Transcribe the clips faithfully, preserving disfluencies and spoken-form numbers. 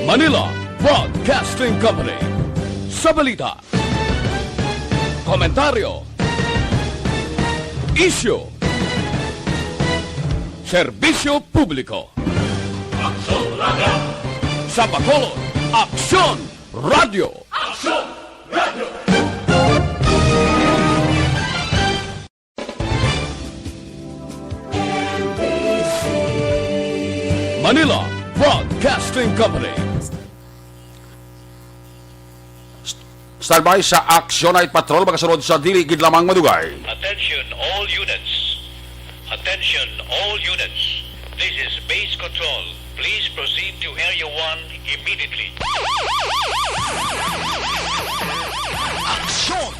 Manila Broadcasting Company. Sa balita, komentaryo, isyu, serbisyo publiko. Aksyon Radio! Sa Bacolod, Aksyon Radio! Aksyon Radio! Manila Broadcasting Company. Standby sa Action Night Patrol, magasunod sa dili gid lamang madugay. Attention all units. Attention all units. This is Base Control. Please proceed to Area one immediately. Action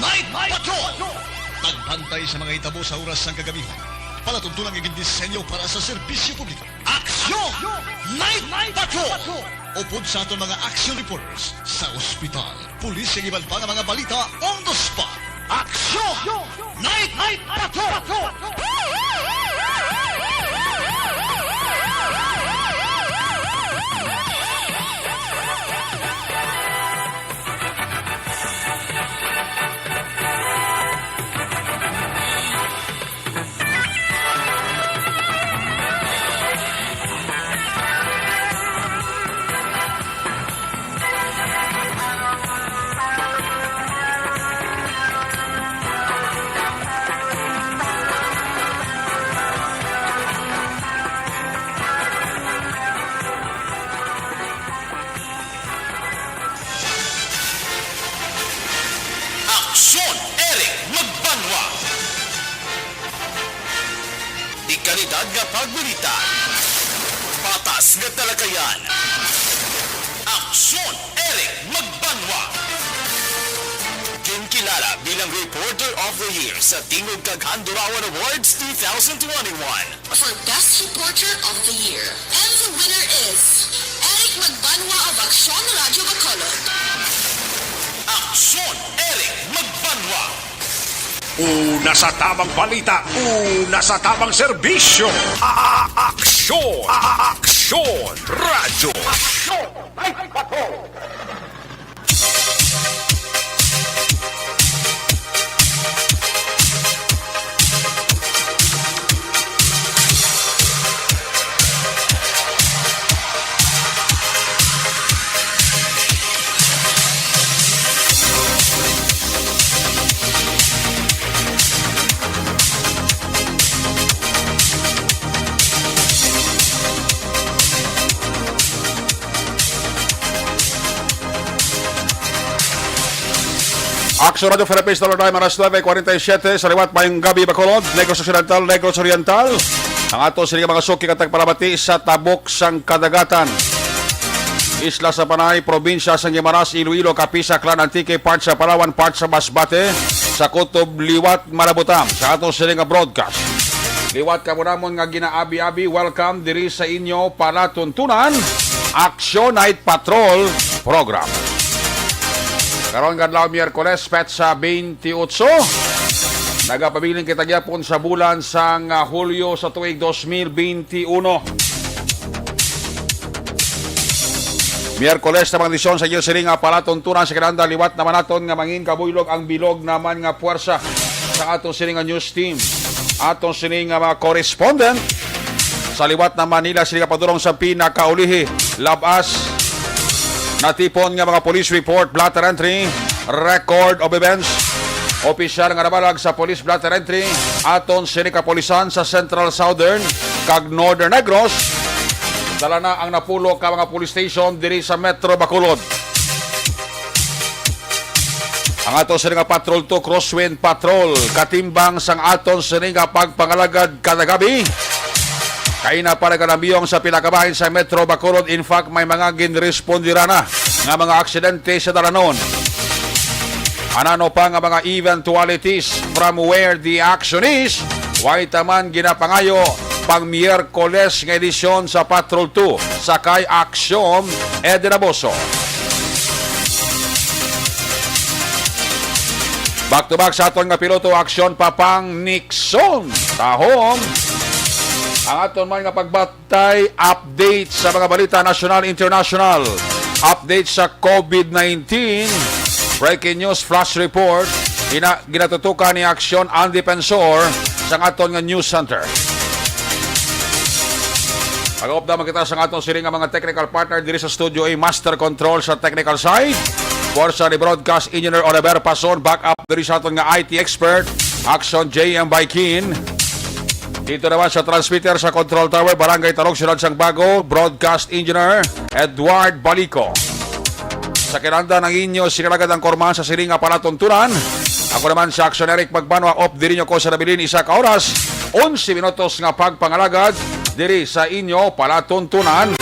Night Patrol! Pagbantay sa mga hitabo sa oras sang kagamihan. Palatuntunan nga gindisenyo para sa serbisyo publiko. Action Night Patrol! Upod sa aton mga action reporters sa ospital, pulis, kag iban pa nga mga balita on the spot. Action Night Patrol! Aksyon, Eric Magbanwa. Dekalidad nga pagbalita. Patas nga talakayan. Aksyon, Eric Magbanwa. Ginkilala bilang Reporter of the Year sa Tingog kag Handurawan Awards two thousand twenty-one. For Best Reporter of the Year. And the winner is Eric Magbanwa of Aksyon Radio Bacolod. Aksyon, Eric Magbanwa. Una sa tamang balita, una sa tamang serbisyo. A-, a-, aksyon, a-, a-, aksyon, radyo. Aksyon, ay, patrol. Aksyon Radio Philippines, Dollar Dime, alas nuebe kwarenta y siete sa liwat. Mayong gabi, Bacolod, Negros Occidental, Negros Oriental. Ang ato sini nga mga suki kag tagpalamati sa tabok sang kadagatan. Isla sa Panay, probinsya sang Guimaras, Iloilo, Capiz, Aklan, Antique, part sa Palawan, part sa Masbate, sa kutob liwat Marabutam, sa ato sini nga broadcast. Liwat kamo namon nga ginaabi-abi, welcome diri sa inyo palatuntunan, Action Night Patrol Program. Karon nga adlaw, Miyerkules, petsa twenty-eight. Nagapabilin kita gyapon sa bulan sang, ah, Hulyo sa tuig dos mil benti uno. Miyerkules na mga edisyon sa inyo sini nga palatuntunan sa kinahanglan. Liwat naman naton nga mangin kabuylog ang bilog naman nga puwersa sa aton sini nga news team. Aton sini nga mga correspondent sa liwat na Manila, sini nga padulong sa pinakaulihi, lab-as natipon nga mga police report, blotter entry, record of events, opisyal nga nabalag sa police blotter entry, aton sini kapulisan sa Central, Southern, kag Northern Negros. Dala na ang napulo ka mga police station diri sa Metro Bacolod. Ang ato sini nga Patrol two, Crosswind Patrol, katimbang sang aton sini nga pagpangalagad kada gabi. Kay na pa nagkanambiyong sa pila ka bahin sa Metro Bacolod. In fact, may mga ginrespondira na nga mga aksidente sa dalanon. Anano pa nga mga eventualities from where the action is, way taman ginapangayo pang Miyerkules nga edisyon sa Patrol two, sakay Aksyon Eddie Raboso. Back to back sa aton nga piloto, Aksyon Papang Nixon. Tahom. Ang aton man nga pagbatay, update sa mga balita nasyonal, international. Update sa COVID nineteen. Breaking news, flash report. Ina, ginatutukan ni Aksyon ang Defensor sa aton nga news center. Mag-update man kita sa aton sini nga mga technical partner diri sa studio, a master control sa technical side. Forsa ni Broadcast Engineer Oliver Pason, backup diri sa aton nga I T expert, Action J M Baikin. Dito naman sa transmitter sa Control Tower, Barangay Tarog, Siyudad sang Bago, Broadcast Engineer Edward Balico. Sa kinanda ng inyo, sinalagad ang korman sa siling nga palatuntunan. Ako naman si Action Eric Magbanwa, off diri nyo ko sa nabilin isa ka oras, onse minutos nga pagpangalagad diri sa inyo palatuntunan.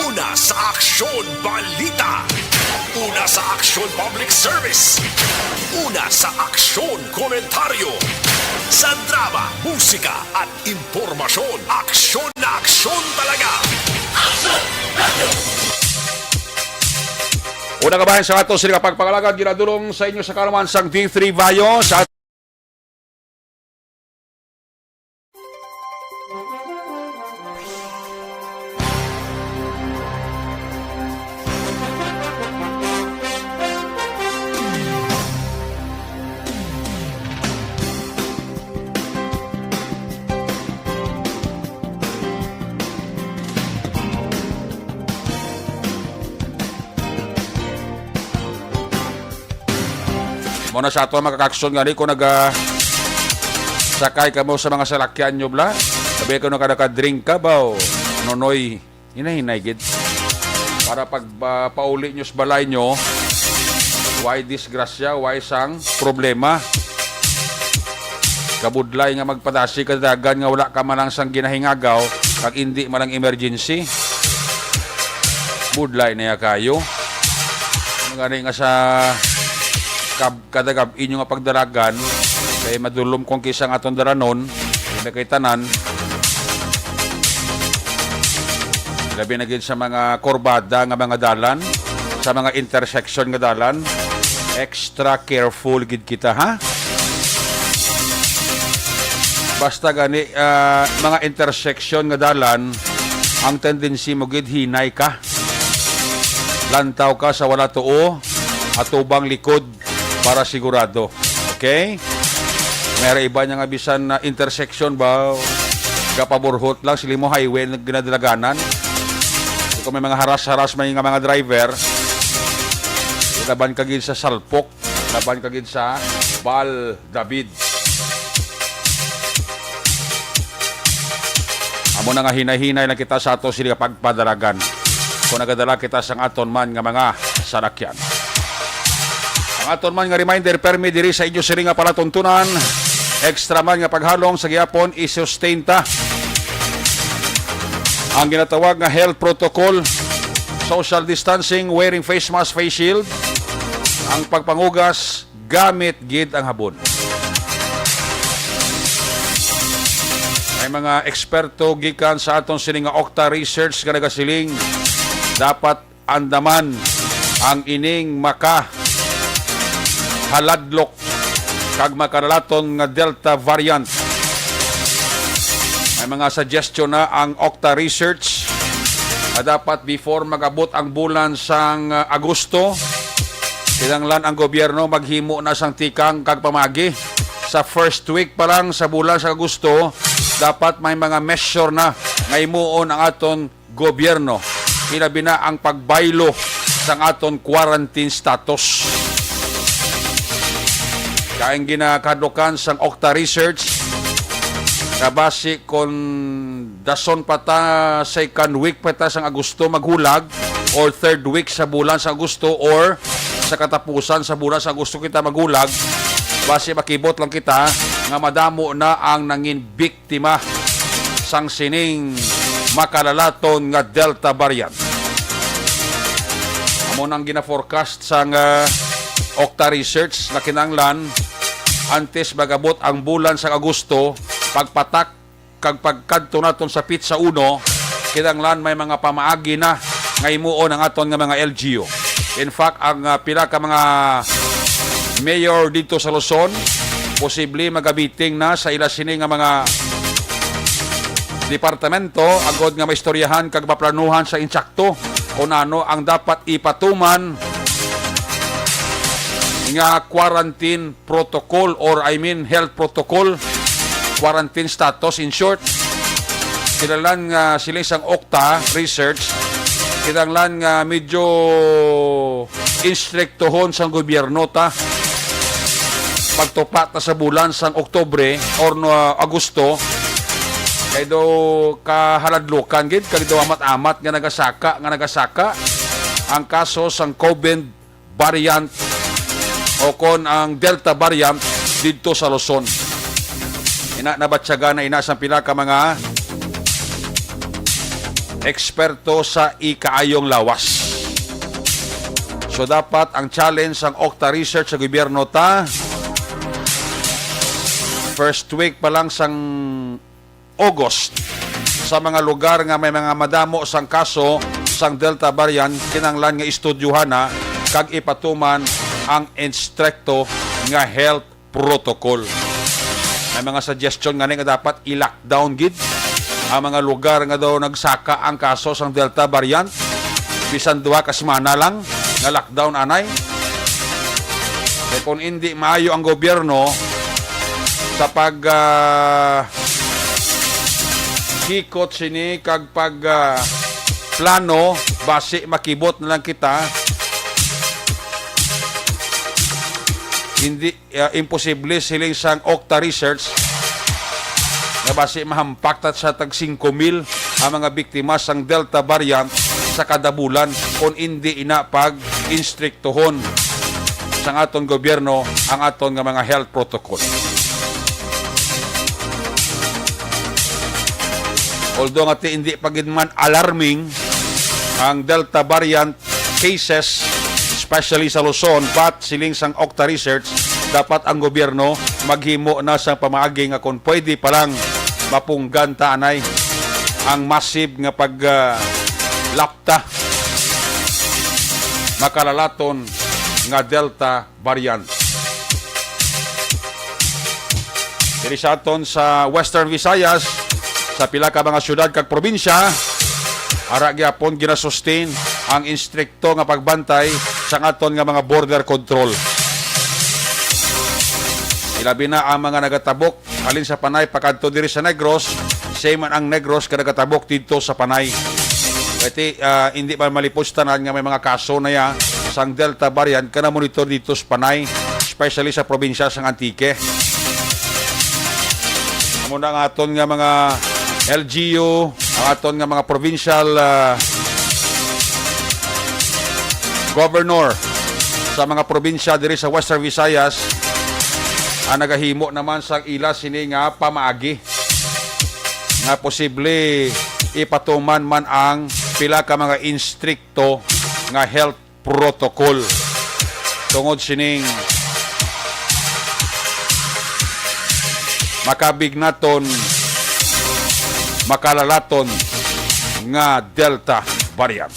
Una sa Aksyon Balita. Una sa Aksyon Public Service. Una sa Aksyon Komentaryo. Sa drama, musika at impormasyon, aksyon na aksyon talaga. Una ka bahin sa ato sila pagpangalagad, ginadulong sa inyo sa kaluman sang D three Bayo sa Mao na sa ato, mga kaaksyon, gani kung naga sakay kamo sa mga salakyan nyo, bla. Sabi ko, nakadaka-drink ka ba o nonoy? Hinay-hinay gid. Para pag ah, pauli nyo sa balay nyo, why disgrasya, why sang problema? Kabudlay nga magpadasi ka dagan nga wala ka man lang sang ginahingagaw, kag indi man lang emergency. Budlay na ya kayo. Ang gani nga sa kab kada gab inyo nga pagdalagan, kay madulom kung kisa nga aton dalanon, hindi kay tanan. Labi na gid sa mga kurbada nga mga dalan, sa mga intersection nga dalan, extra careful gid kita, ha? Basta gani, ah, mga intersection nga dalan, ang tendency mo gid hinay ka. Lantaw ka sa wala tuo, atubang likod para sigurado. Okay? May ara iba niya nga bisan na intersection ba, gapaburhot lang, sila mo highway na ginadalaganan. So, kung may mga haras-haras may nga mga driver, laban ka gid sa salpok, laban ka gid sa Bal David. Amo na nga hinay-hinay lang kita sa ato sila pagpadalagan kung nagadala kita sa aton man nga mga salakyan. Ang aton man nga reminder, permi diri sa inyo sila nga palatuntunan, extra man nga paghalong sa gihapon, isustain ta ang ginatawag nga health protocol, social distancing, wearing face mask, face shield, ang pagpangugas gamit gid ang habon. May mga eksperto gikan sa aton sini nga Okta Research nga nagasiling, dapat andaman ang ining maka haladlok kag makalalaton nga Delta variant. May mga suggestion na ang Okta Research nga dapat before mag-abot ang bulan sang, ah, Agosto, kinahanglan ang gobyerno maghimo na sang tikang kag pamagi. Sa first week pa lang sa bulan sa Agosto, dapat may mga measure na nga himuon ang aton gobyerno, hilabi na ang pagbaylo sang aton quarantine status. Kay ang ginakadlukan sang Okta Research, kabasi kon dason pa ta, second week pa ta sang Agosto maghulag, or third week sa bulan sa Agosto, or sa katapusan sa bulan sa Agosto kita maghulag, basi makibot lang kita nga madamo na ang nangin biktima sang sining makalalaton nga Delta variant. Amo nang gina-forecast sang, ah, Okta Research na kinahanglan antes magabot ang bulan sa Agosto, pagpatak kag pagkadto naton sa pitsa uno, kinahanglan may mga pamaagi na nga himuon ang aton nga mga L G U. In fact, ang, ah, pila ka mga mayor dito sa Luzon, posible magamiting na sa ila sini nga mga departamento agod nga maistoryahan kag maplanuhan sa insakto kung ano ang dapat ipatuman nga quarantine protocol, or I mean health protocol, quarantine status in short. Kinahanglan nga siling sang OCTA research, kinahanglan nga medyo instriktohon sang gobyerno ta pagtupa ta sa bulan sang Oktubre or no, Agosto, kay daw kahaladlukan gid, kay daw amat-amat nga nagasaka, nga nagasaka ang kaso sang COVID variant o kon ang Delta variant didto sa Luzon. Ina, nabatyagan na ina sang pila ka mga eksperto sa ikaayong lawas. So, dapat ang challenge sang OCTA research sa gobyerno ta, first week pa lang sang August, sa mga lugar nga may mga madamo sang kaso sang Delta variant, kinahanglan nga istudyuhan na kag ipatuman ang instrikto nga health protocol. May mga suggestion nga ni nga dapat i-lockdown gid ang mga lugar nga daw nagsaka ang kaso sang Delta variant. Bisan duha ka semana lang nga lockdown anay. Kay kung indi maayo ang gobyerno sa pag, ah, hikot sini kag pag, ah, plano, basi makibot na lang kita. Hindi, ah, imposible, siling sang OCTA research, nga basi mahampak ta sa tag singko mil ang mga biktima sang Delta variant sa kada bulan, kung indi ina pag-instriktohon sang aton gobyerno ang aton nga mga health protocol. Although nga ti hindi pa gid man alarming ang Delta variant cases, especially sa Luzon, but siling sang OCTA research, dapat ang gobyerno maghimo na sang pamaagi nga kung pwede pa lang mapunggan ta anay ang massive nga pag, ah, lapta makalalaton nga Delta variant. Diri sa aton sa Western Visayas, sa pila ka mga syudad kag probinsya, ara gyapon ginasustain ang instrikto nga pagbantay sa aton nga mga border control. Ilabi na ang mga nagatabok halin sa Panay pakadto diri sa Negros, same man ang Negros nga nagatabok didto sa Panay. Kay ti, ah, hindi man malipos tanan nga may mga kaso na ya sang Delta variant nga na-monitor didto sa Panay, especially sa probinsya sang Antique. Amo na ang aton nga mga L G U, ang aton nga mga provincial, ah, governor sa mga probinsya diri sa Western Visayas, ang nagahimo naman sang ila sini nga pamaagi nga posible ipatuman man ang pila ka mga instrikto nga health protocol tungod sining makabig naton, makalalaton nga Delta variant.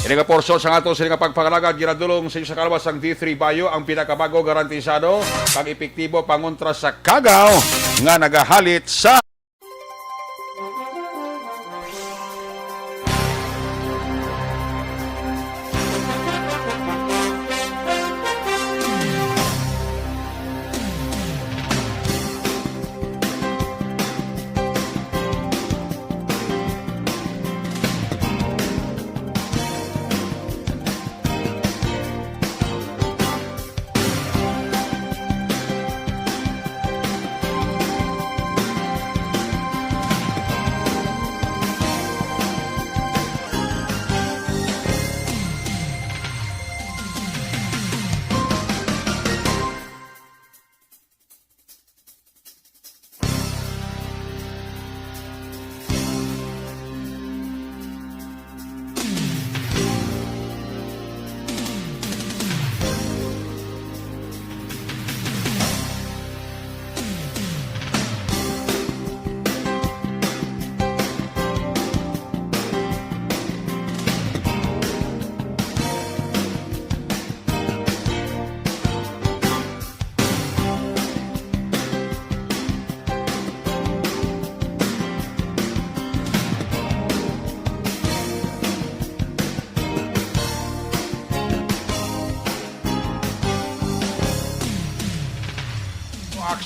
Ini nga porsyon sa ato sini nga pagpangalagad ginadulong sa inyo sa kalawas sang D three Bio, ang pinakabago, garantisado kag epektibo pangontra sa kagaw nga nagahalit sa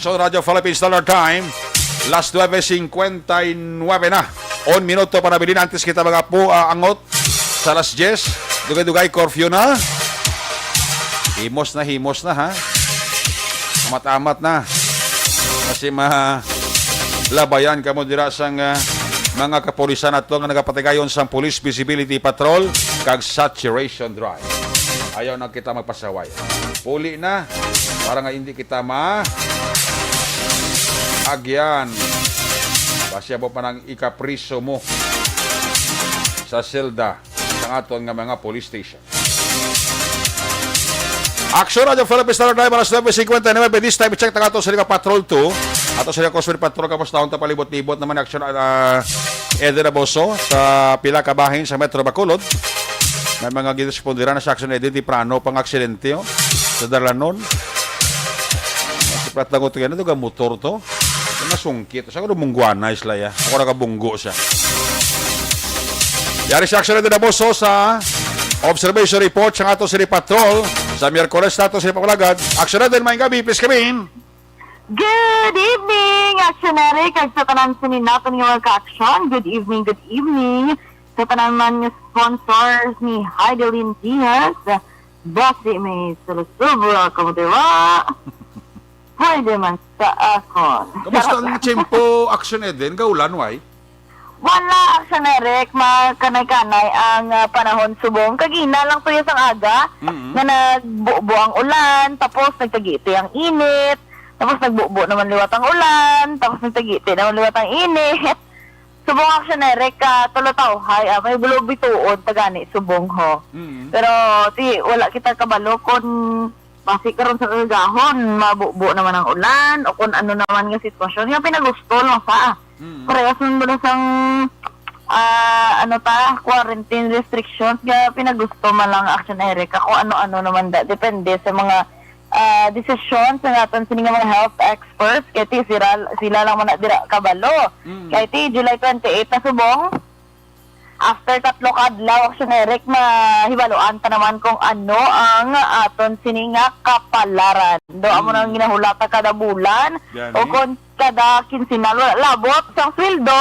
So, Radyo Philippine Standard Time, las nuebe cincuenta y nueve na. Un minuto pa nabilin antes kita mga po, ah, angot sa las diyes. Dugay-dugay, curfew na. Himos na, himos na, ha? Amat-amat na. Kasi malabayan kamo dira sang, ah, mga kapulisan ato nga nagapatigayon sang Police Visibility Patrol kag Saturation Drive. Ayaw na kita magpasaway. Puli na para nga hindi kita ma agyan. Basi amo pa nang ikapriso mo sa selda sa aton nga mga police station. Aksyon Radyo Philippine Standard Time, alas nuebe cincuenta y nueve. This time, check na ato sa Liga Patrol two. Ato sa Liga Coast Patrol, kamusta? Unta palibot-libot naman aksyon, ah, Eden Aboso sa pila ka bahin sa Metro Bacolod. May mga ginrespondihan na sa aksyon, Eden, temprano pang aksidente, oh, sa dalanon. Sa platang ito, yan, ito ka motor to. Ito na sungkit. Sa kuno mungguanay sila, ya. Ako nakabunggo siya. Yari sa aksyon, Eden Aboso sa observation report sa ato City Patrol sa Miyerkules nato sa Ipapalagad. Aksyon, Eden, maayong gabi, please come in. Good evening, Aksyon Eric, kag sa tanan sini naton nga mga ka-aksyon. Good evening, good evening. Sa tanan man nga sponsor ni Heidelin Diaz, basi may sulusubo ako, di ba? Pwede man sa akon. Kamusta ang tiyempo, Aksyon Eden? Gaulan, way? Wala, Aksyon Eric. Makanay-kanay ang, ah, panahon subong. Kagina lang to, ya, sang aga, Mm-mm. nga nagbubo ang ulan, tapos nagtagiti ang init, tapos nagbubo naman liwat ang ulan, tapos nagtagiti naman liwat ang init. Subong, Aksyon Eric, ah, tulo tawhay, ah, may bulo bituon, tagani, subong ho. Mm-mm. Pero, ti, wala kita kabalo kung basi karon sa kaagahon, mabubo naman ang ulan o kung ano naman nga sitwasyon nga pinagusto lang sa. Mm. Parehas man mo na sang, ah, ano ta, quarantine restrictions nga pinagusto man lang, Action Erica, kung ano-ano naman da. Depende sa mga, ah, desisyon sa naton sini nga mga health experts. Kay ti sila, sila lang man na dira kabalo. Mm. Kay ti July twenty-eight na subong. After tatlo ka adlaw, Action Eric, mahibaluan ta naman kung ano ang aton sini nga kapalaran. Do amo na ang Mm. ginahulata kada bulan, Gani? o kung kada kinsinal, wala labot sang sweldo,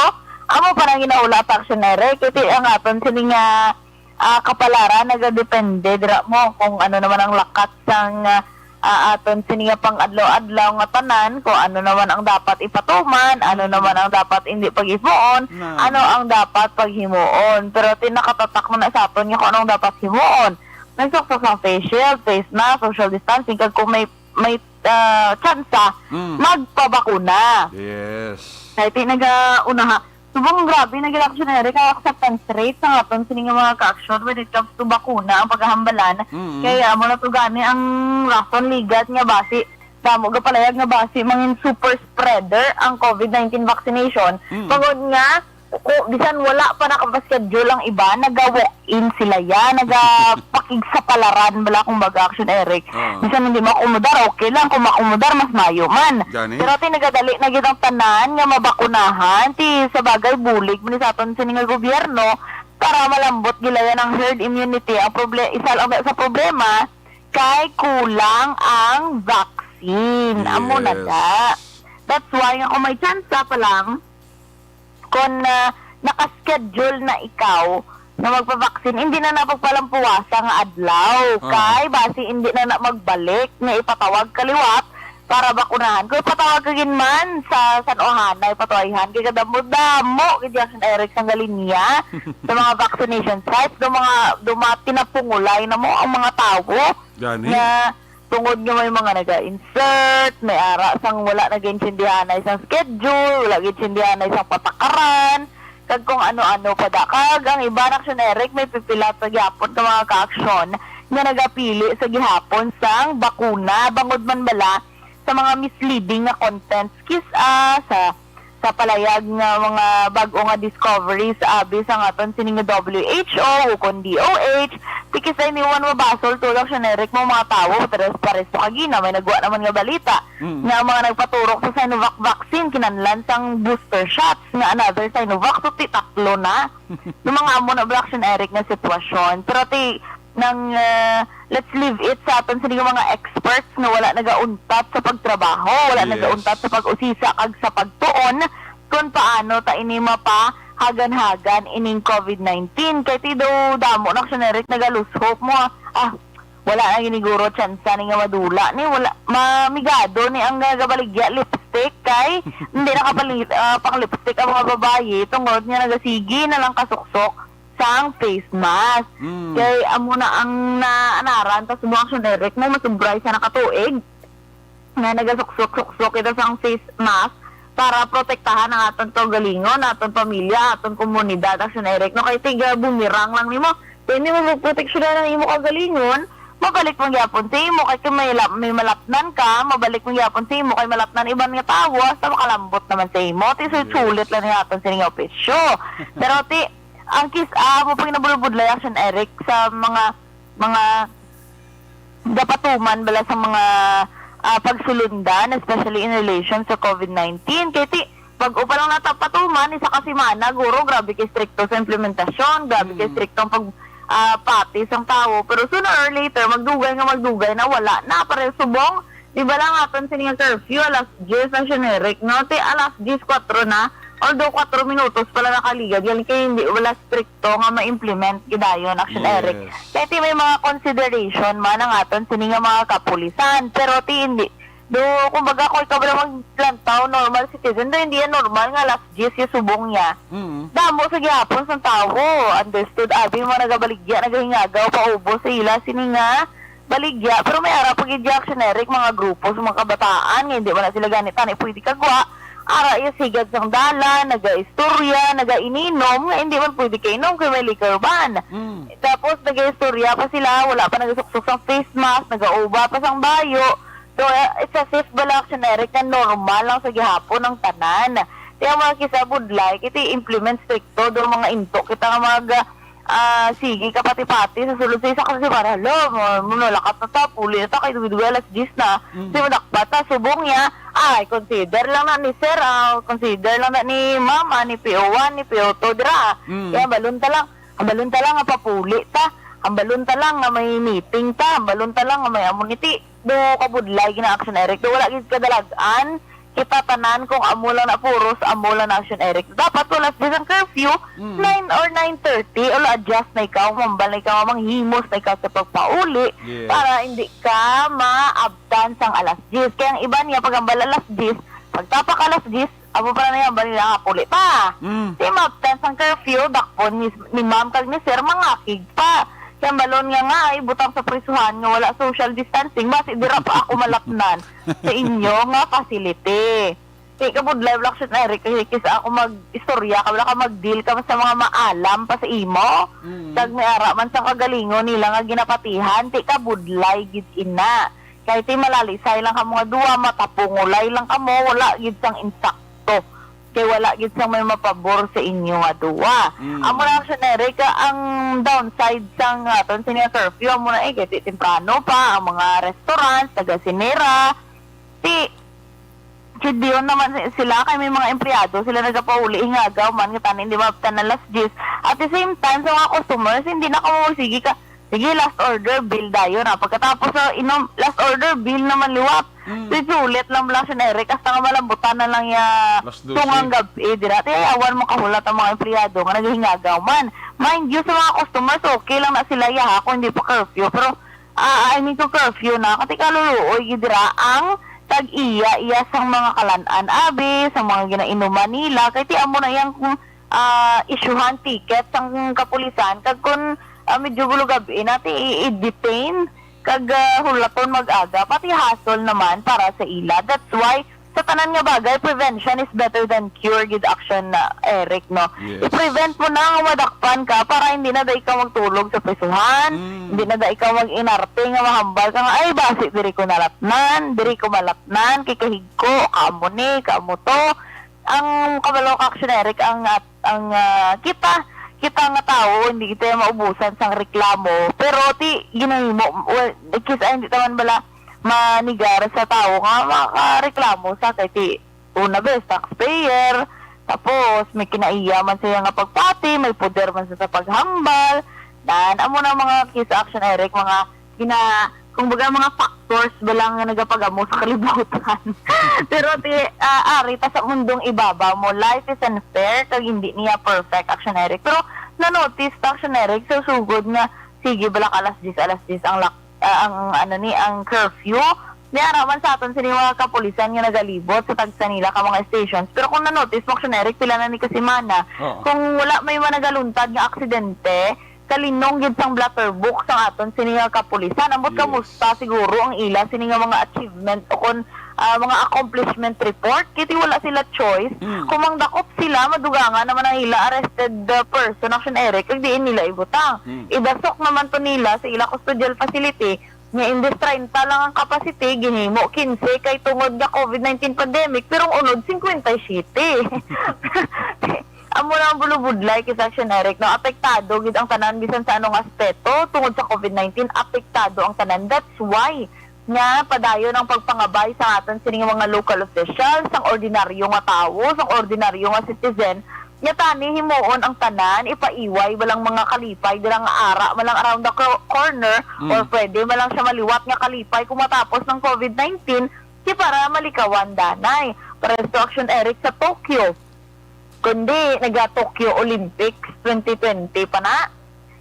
amo pa nang ginahulata, Action Eric. Iti ang aton sini nga, ah, kapalaran, nagadepende dira mo kung ano naman ang lakat sang, ah, ah, aton sini nga pang-adlaw-adlaw nga tanan, kung ano naman ang dapat ipatuman, ano Mm. naman ang dapat hindi pag-ipuon, Na. ano ang dapat paghimuon. Pero ti nakatatak mo na sa aton nga kung anong dapat himuon. Nagsukso sa face shield, face mask, social distancing, kag kung may, may, ah, tsansa, Mm. magpabakuna. Yes. Kaya ti naga-, unaha, Subong grabe na gid, Action Eric, ang acceptance rate sa aton sini nga mga ka-action when it comes to bakuna ang pagkahambalan. Mm. Kay amo na to gani ang rason ligat nga basi damo gapalayag nga basi mangin super spreader ang covid nineteen vaccination. Mm. Bangod nga, ku-, bisan wala pa nakapaschedule ang iba, naga-walk-in sila ya, nagapakigsapalaran bala kung baga, Action Eric. Ah. Bisan hindi makumudar, okay lang. Kung makumudar, mas mayo man. Gani? Pero ti nagadali na gid ang tanan nga mabakunahan. Ti sa bagay, bulig man ni sa aton sini nga gobyerno para malambot gilayan ang herd immunity. Ang proble-, isa lang sa problema kay kulang ang vaccine. Amo na Yes. da. That's why nga kung may tsansa pa lang, kung, ah, naka-schedule na ikaw na magpa-vaccine, hindi na na pagpalampuwasa nga adlaw. Ah. Kay basi hindi na na magbalik nga ipatawag ka liwat para bakunahan. Kung ipatawag ka gid man sa San Ohanay, Patuayhan, kay kadamo-damo gid, Action Eric, sang galinya sa mga vaccination sites, do mga, do mga tinapungulay na mo ang mga tawo Gani? nga tungod nga may mga naga-insert, may ara sang wala nagaintindihanay sang schedule, wala gaintindihanay sang patakaran, kag kung ano-ano pa da. Kag ang iban, Action Eric, may pipila pa gyapon ka mga ka-aksyon nga nagapili sa gihapon sang bakuna, bangod man bala sa mga misleading nga contents, kis-a sa sa palayag nga mga bag-o nga discoveries abi sang aton sini nga W H O o kon D O H, ti kis-a hindi man mabasol to, Action Eric, mo mga tawo, pero pares pa kagina, may nagwa naman nga balita Mm. nga ang mga nagpaturok sa Sinovac vaccine kinahanglan sang booster shots nga another Sinovac, so ti tatlo na. Yung mga amo na, Action Eric, nga sitwasyon. Pero ti nang, ah, let's leave it sa aton sini nga mga experts nga wala nagauntat sa pagtrabaho, wala Yes. nagauntat sa pag-usisa kag sa pagtuon kung paano ta ini mapahagan-hagan ining covid nineteen. Kay ti daw damo na, Action Eric, nagalusot mo. Ah, wala na giniguro tsansa ni nga madula ni, wala, mamigado ni ang nagabaligya lipstick kay hindi nakapali-, ah, pang lipstick ang mga babayi tungod nga nagasigi na lang kasuksok sang face mask. Mm. Kay amo na ang naanaran ta subong, Action Eric, mo masubray sa nakatuig nga nagasuksok-suksok kita sang face mask para protektahan ang aton kaugalingon, aton pamilya, aton komunidad, Action Eric, no? Kay tiga bumirang lang nimo. Kay hindi mo maproteksyonan ang imo kaugalingon, mabalik man gyapon sa imo. Kay kung may la-, may malapnan ka, mabalik man gyapon sa imo. Kay malapnan iban nga tawo, hasta makalambot naman sa imo. Ti, Yes. sulit lang ni aton sini nga opisyo. Pero ti, ang kis-, ah, mo pang nabulbudlay, Action Eric, sa mga, mga gapatuman bala sa mga, ah, pagsulundan, especially in relation sa covid nineteen. Kay ti, bag-o pa lang nata patuman, isa ka semana, guro, grabe kay strikto sa implementasyon, grabe kay Mm. strikto ang pag, ah, pati sang tawo. Pero sooner or later, magdugay nga magdugay na, wala na. Pareho subong, di ba lang aton sini nga curfew, alas diyes ang generic, no? Ti alas diyes kuwatro na, although kuwatro minutos pala nakaligad, yan kay hindi, wala strikto nga ma-implement gidayon, Action Eric. Yes. Kay ti may mga consideration man ang aton sini nga mga kapulisan, pero ti hindi. Do, kumbaga, kung ikaw lang maglantaw, normal citizen, do hindi yan normal nga alas diyes yung subong niya. Mm. Damo sa gihapon sang tawo, understood, abi, mga nagabaligya, nagahingagaw, paubos sa ila, sini nga baligya, pero may ara pa gid, Action Eric, mga grupo sa mga kabataan nga hindi man na sila gani tani pwede kagwa. Ara iya sigad sang dalan, nagaistorya, nagaininom, nga hindi man pwede kainom kay may liquor ban. Mm. Tapos nagaistorya pa sila, wala pa nagasuksok sang face mask, nagauba pa sang bayo. So, eh, it's as if bala, Action Eric, nga normal lang sa gihapon ang tanan. Kaya mga kisa budlay, kiti implement stricto do mga into kita nga mga, ah, sige ka pati-pati sa sulod sa isa ka semana. Hala, mo, mo, nalakat na ta, puli na ta, kay dugi-dugi alas diyes na. Mm. Kasi madakpat ta, subong niya, ay, consider lang na ni sir, ah, consider lang na ni ma'am, ah, ni P O one, ni P O two, dira. Mm. Kaya balon ta lang, ang balon ta lang, ang papuli ta, ang balon ta lang nga may meeting ta, ang balon ta lang nga may amuniti. Do kabudlay gina, Action Eric. Do wala gid kadalag-an kita tanan kung amo lang na puros, amo lang na, Action Eric. Dapat alas diyes ang curfew, Mm. nine or nine thirty, o adjust na ikaw, mambal na ikaw, manghimos na ikaw sa pagpauli Yes. para hindi ka maabtan sang alas diyes. Kaya ang iban niya, pag ambal alas diyes, pagtapak alas diyes, amo pa na niya, ambal nila nga puli pa. Mm. Di maabtan sang curfew, dakpon ni, ni ma'am kag ni sir, mangakig pa. Kaya balon nga nga, ay, butang sa prisuhan nga wala social distancing, basi dira pa ako malapnan sa inyo nga facility. Kay kabudlay, Black Shot Eric, kay kis-a ako mag-istorya ka, wala ka mag-deal ka sa mga maalam pa sa imo. Mm. Kag may ara man sa kagalingon nila nga ginapatihan, ti kabudlay gid ina. Kay ti malalisay lang ka mga duwa, matapungulay lang kamo, wala gid sang insakto. Kay wala gid sang may mapabor sa inyo nga duwa. Mm. Amo na, Black Shot Eric, ang downside sang aton sini nga curfew, amo na eh, kay ti temprano pa, ang mga restaurants, taga-sinera, ti Chidion naman si-, sila kay may mga empleyado sila nagapauli, hingagaw man nga tani hindi maabtan na last gis. At the same time, sa mga customers, hindi na kamo magsige ka, "Sige, last order, bill dayon, ah." Pagkatapos sa inom, last order, bill naman liwat. Mm. So, sulit lang lang siya, Eric, hasta nga malambutan na lang ya Alas dose. Tungang gabi, dira. Ti ayawan mo kahulat ang mga empleyado nga naghingagaw man. Mind you, sa mga customers, okay lang na sila yaha kung hindi pa curfew. Pero ah, I mean, kung curfew na, kati kaluluoy gid dira ang tag-iya-iya sang mga kalan-an, abi, sang mga ginainuman nila. Kay ti amo na yang, ah, isyuhan ticket sang kapulisan, kag kun, ah, medyo gulo gab-i na, ti i-, i-detain, kag, ah, hulaton mag-aga, pati hassle naman para sa ila. That's why, sa tanan nga bagay, prevention is better than cure, gid, Action, ah, Eric, no? Yes. I-prevent mo na nga madakpan ka para hindi na da ikaw magtulog sa prisuhan, Mm. hindi na da ikaw mag-inarte nga mahambal ka nga, "Ay, basi diri ko nalatnan, diri ko malatnan, kay kahigko, kaamo ni, kaamo to." Ang kabalo ka, Action Eric, ang, at, ang, ah, kita, kita nga tawo, hindi kita maubusan sang reklamo, pero ti ginahimo, well, kis-a hindi taman bala manigar sa tawo nga makareklamo sa kay ti una, bes, taxpayer, tapos may kinaiya man siya nga pagpati, may poder man siya sa paghambal, Nan, amo na mga case sa Action Eric, mga gina-, kumbaga, mga factors ba lang nga nagapag-amo sa kalibutan. Pero ti, ah, ari ta sa mundong ibabaw mo, life is unfair, kag hindi niya perfect, Action Eric. Pero na-notice ta, Action Eric, sa sugod nga, sige, bala ka alas diyes, alas diyes ang lock-, ah, ang, ano ni, ang curfew. May ara man sa aton sini mga kapulisan nga nagalibot sa tagsa nila ka mga stations. Pero kung na-notice mo, Action Eric, pila na ni ka semana, Oo. kung wala may mga nagaluntad nga aksidente, kalinong gid sang blotter book sang aton sini nga kapulisan. Ambot Yes. kamusta siguro ang ila sini nga mga achievement o kon, ah, mga accomplishment report? Kay ti wala sila choice. Mm. Kung mangdakop sila, madugangan naman ang ila arrested, uh, person, Action Eric, kag diin nila ibutang. Mm. Idasok naman to nila sa ila custodial facility nga imbes treinta lang ang capacity, ginhimo quince kay tungod nga covid nineteen pandemic, pero ang unod, cincuenta y siete. Amo na ang bulubudlay kay Action Eric, no? Apektado gid ang tanan bisan sa anong aspeto tungod sa covid nineteen, apektado ang tanan. That's why nga padayon ang pagpangabay sa aton sining mga local officials, sang ordinaryo nga tawo, sang ordinaryo nga citizen, nga tani himuon ang tanan, ipaiway ba lang mga kalipay dira nga ara man lang around the cor-, corner, Mm. or pwede man lang siya maliwat nga kalipay kung matapos ng covid nineteen, di para malikawan danay. Paresto Action Eric sa Tokyo. Kundi naga Tokyo Olympics twenty twenty pa na.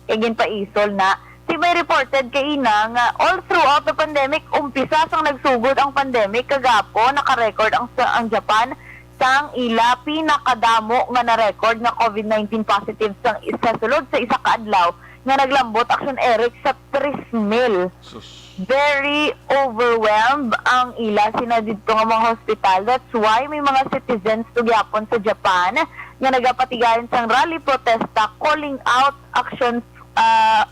Kay ginpaisol na. Si may reported kay ina nga all throughout the pandemic, umpisa sang nagsugod ang pandemic, kagapon naka-record ang, ang Japan sang ila pinakadamo nga na-record nga covid nineteen positive sang isa sulod sa isa ka adlaw nga naglambot, Action Eric, sa tres mil. Sus. Very overwhelmed ang ila sina didto nga mga hospital. That's why may mga citizens to gyapon sa Japan nga nagapatigayon sang rally protesta, calling out actions, ah,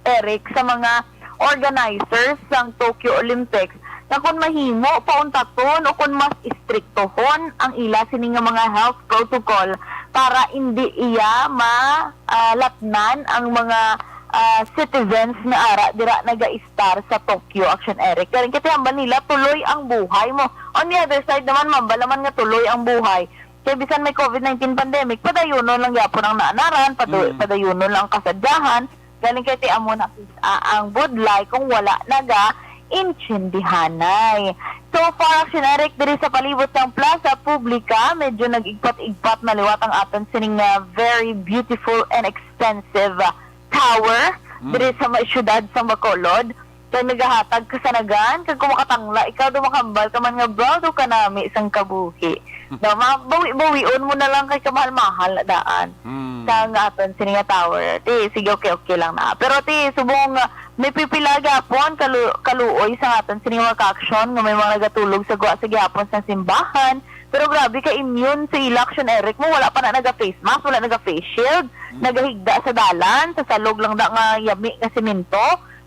Eric, sa mga organizers sang Tokyo Olympics nga kung mahimo, pauntaton o kung mas istriktohon ang ila sini nga mga health protocol para indi iya ma-, ah, latnan ang mga, ah, citizens nga ara dira naga-istar sa Tokyo, Action Eric. Kaya rin kasi hambal nila, tuloy ang buhay mo. On the other side naman, mambal naman nga tuloy ang buhay. Kaya bisan may covid nineteen pandemic, padayunon lang gyapon ang naanaran, padu-, Mm. padayunon lang ang kasadyahan. Galing kay ti amo na, ah, ang budlay kung wala naga-intindihanay. So far, Action Eric, diri sa palibot sang Plaza Publica, medyo nag-igpat-igpat na liwat ang aton sining, ah, very beautiful and expensive, ah, tower Mm. diri sa may siyudad sang Bacolod. Kay nagahatag kasanagan, kag kung makatangla ikaw, daw makahambal ka man nga, "Bro, daw kanami sang kabuhi." No, mabawi-bawion mo na lang kay kamahal-mahal na daan Mm. sa nga aton sini nga tower. Ti, sige, okay, okay lang na. Pero ti, subong, ah, may pipila gyapon kalu-, kaluoy sa aton sini nga mga ka-aksyon nga may mga nagatulog sa gwa sa gihapon sa simbahan. Pero grabe ka immune sa ila, Action Eric, mo, wala pa na naga-face mask, wala naga-face shield, Mm. nagahigda sa dalan, sa salog lang da nga yami nga semento.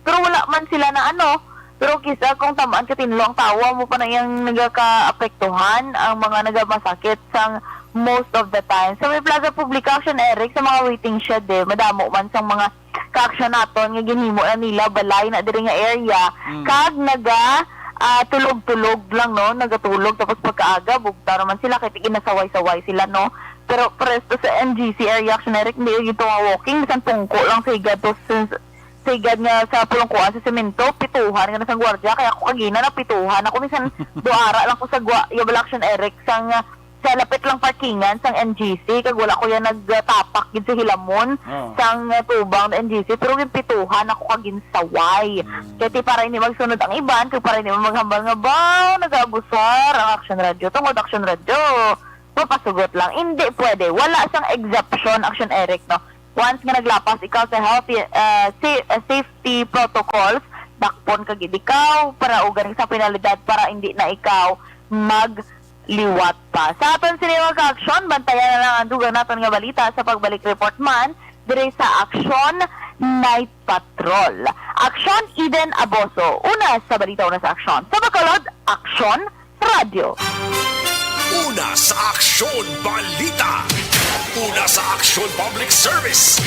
Pero wala man sila na ano. Pero kisa kung tamaan ka tinlo ang tawo, amo pa na iyang nagakaapektuhan ang mga nagamasakit sang most of the time. Sa may Plaza Publica, Action Eric, sa mga waiting shed, eh, madamo man sang mga ka-action naton nga ginhimo na nila balay na diri nga area. Mm. Kag naga, ah, tulog-tulog lang, no? Nagatulog, tapos pagkaaga, bugtaw naman sila, kay ginasaway-saway sila, no? Pero pares to sa M G C area, Action Eric, hindi yung ito nga walking, bisan pungko lang sa higad to sa, sa higad nga sa pulungkuan sa semento, pituhan nga na sang gwardiya, kaya ako kagina na pituhan ako, minsan duara lang ko sa gwa-, yabal, Action Eric, sang, ah, sa lapit lang parkingan sang M G C, kag wala ko yan nagtapak gid sa hilamon Oo. sang, ah, tubang na M G C, pero ginpituhan ako kag ginsaway. Mm. Kaya ti para hindi magsunod ang iban, kag para hindi man maghambal nga, "Baw, nag-aabusar ang Action Radio." Tungod Action Radio, mapasugot lang. Hindi pwede. Wala sang exception, Action Eric, no? Once nga naglapas ikaw sa healthy, ah, sa-, ah, safety protocols, dakpon ka gid ikaw, para uganing sa penalidad para hindi na ikaw magliwat pa. Sa aton sini mga ka-aksyon, bantayan na lang ang dugang naton nga balita sa pagbalik report man diri sa Aksyon Night Patrol. Aksyon Eden Aboso, una sa balita, una sa aksyon. Sa Bacolod, Aksyon Radyo. Una sa aksyon, balita. Una sa aksyon, public service.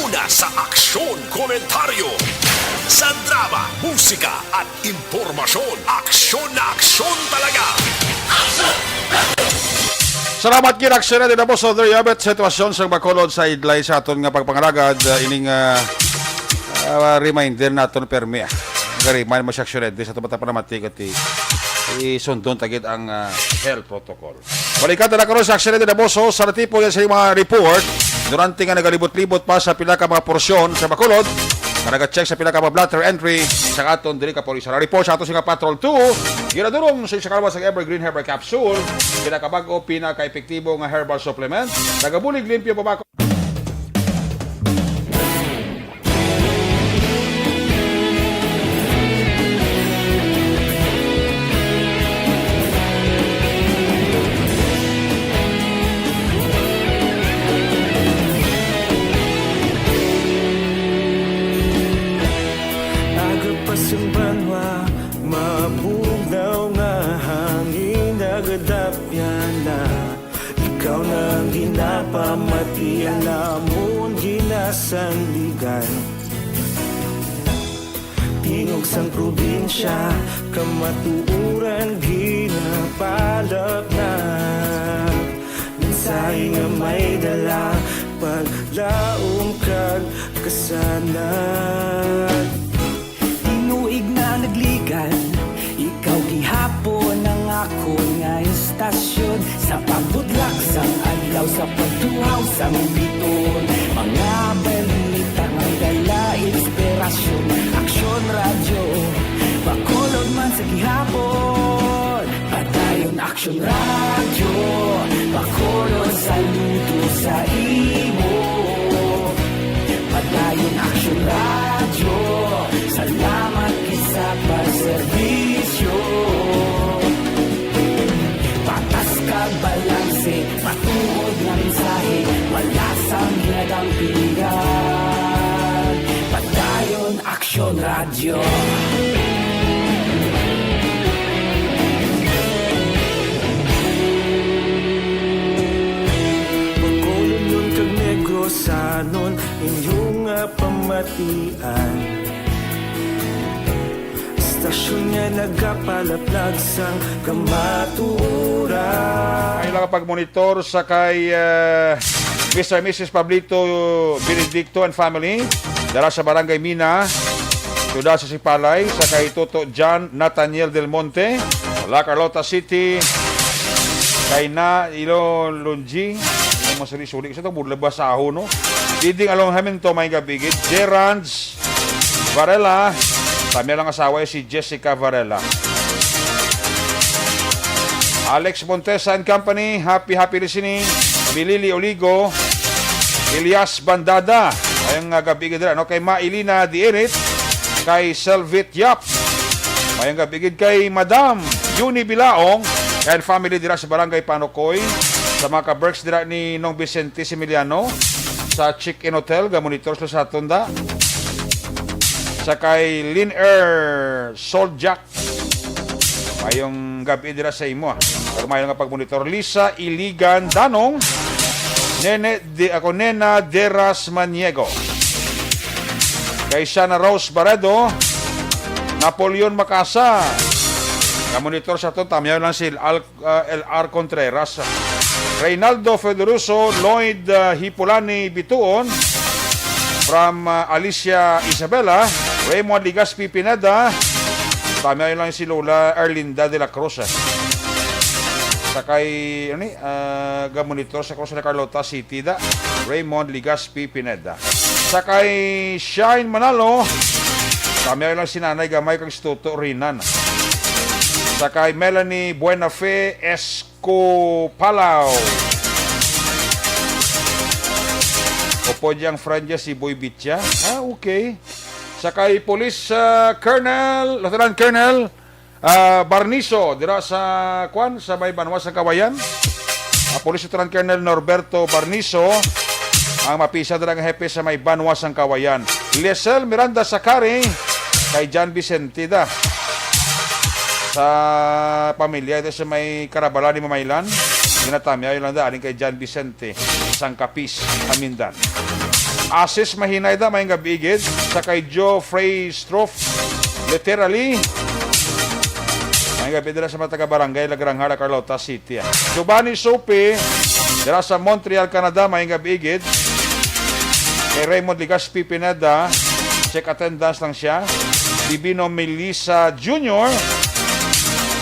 Una sa aksyon, komentaryo. Sa drama, musika, at impormasyon, aksyon na aksyon talaga. Salamat gid, Action Ready Daboso. There you have it. Sitwasyon sa Bacolod sa idlay sa aton nga pagpangalagad, ah, ining, ah, ah, reminder naton permi, ah. Ga-remind mo siya, Action Ready, sa tumata pa na matikot, i-, isundon ta gid ang, ah, health protocol. Balikan ta na karon sa Action Ready Daboso sa natipon sa mga report. Durante nga nagalibot-libot pa sa pila ka mga porsyon sa Bacolod, nga naga-check sa pila ka mga blotter entry sa aton diri ka pulis. Ang report sa ato sa mga Patrol two, ginadurong sa isa ka lawas sa Evergreen Herbal Capsule, pinakabag-o, pinaka-epektibo nga herbal supplement. Nagabulig limpyo pabako. Agapas ang banwa, mabugnaw nga hangin, nagadapyan na. Ikaw na ang ginapamati, ang lamon ginasandigan. Tingog sang probinsya, kamatuoran ginapalapnap. Mensahe nga may dala, paglaom kag kasanag. Tinuig na nagligan, ikaw gihapon ang akon nga istasyon. Sa pagbudlak sang adlaw, sa pagtuhaw sang biton, mga balita may dala inspirasyon. Aksyon Radyo, Bacolod man sa gihapon. Padayon Aksyon Radyo, Bacolod, saludo sa imo. Padayon Aksyon Radyo, salamat gid sa pagserbisyo. Patas kag balanse, matuod nga mensahe, wala sang ginagampingan. Padayon Aksyon Radyo. Bacolodnon kag Negrosanon, inyo nga pamatian. Istasyon nga nagapalaplag sang kamatuoran. Ay lang pagmonitor sa kay, eh, Mister and Missus Pablito Benedicto and family, dala sa Barangay Mina, Ciudad sa Sipalay, sa kay Toto John Nathaniel Del Monte, La Carlota City, kay na Ilo Lunji, ang masuli-suli, sa itong budlay basahon, no? Diding Alonjamiento, may gabigit, Gerans Varela, kami lang asawa si Jessica Varela. Alex Montesa and Company, happy, happy listening. Bilili Oligo, Elias Bandada, mayong, ah, gabi gid dira, no? Kay Mailina Diinit, kay Selvit Yap, mayong gabi gid kay Madam Yuni Bilaong and family dira sa Barangay Panokoy, sa mga ka-Berks dira ni Nong Vicente Similiano sa Chick Inn Hotel, ga-monitor sila sa aton da. Sa kay Lin Air Soul Jack, mayong gabi dira sa imo, ah. Kag mayo nga pagmonitor. Lisa Iligan Danong, Nene, di, ako, Nena Deras Maniego. Kay Shana Rose Baredo, Napoleon Macasa. Ga-monitor sa aton, tamyaw lang si Al, ah, L R Contreras. Reynaldo Fedoroso, Lloyd, ah, Hipulani Bituon, from, ah, Alicia Isabela, Raymond Ligaspi Pineda, tamyaw lang si Lola Erlinda de la Cruz, eh. Sa kay, ano ni, ah, ga-monitor sa Cruz de Carlota City da, Raymond Ligaspi Pineda. Sa kay Shine Manalo, tamyaw lang si Nanay Gamay kag si Toto Rinan. Sa kay Melanie Buenafe Esco Palaw. O pwede ang friend niya si Boy Bitya? Ah, okay. Sa kay Police, ah, Colonel, Lieutenant Colonel, ah, Barniso, dira sa, kwan, sa may Banwa sang Kawayan. Ah, Police Lieutenant Colonel Norberto Barniso, ang mapisa dira nga hepe sa may Banwa sang Kawayan. Liesel Miranda Sakari, kay John Vicente da. Sa pamilya, ito sa may Karabala ni Mamaylan, ginatamyaw lang da, aling kay John Vicente, sang Capiz, Amindan. Asis Mahinay da, may gabigid, sa kay Joe Frey Stroff, literally, may Gabi dira sa mga taga-barangay Lagranja, La Carlota City. Giovanni Sopi, dira sa Montreal, Canada, maayong gabi gid. Kay Raymond Legaspi Pineda, check attendance lang siya. Divino Melissa Junior,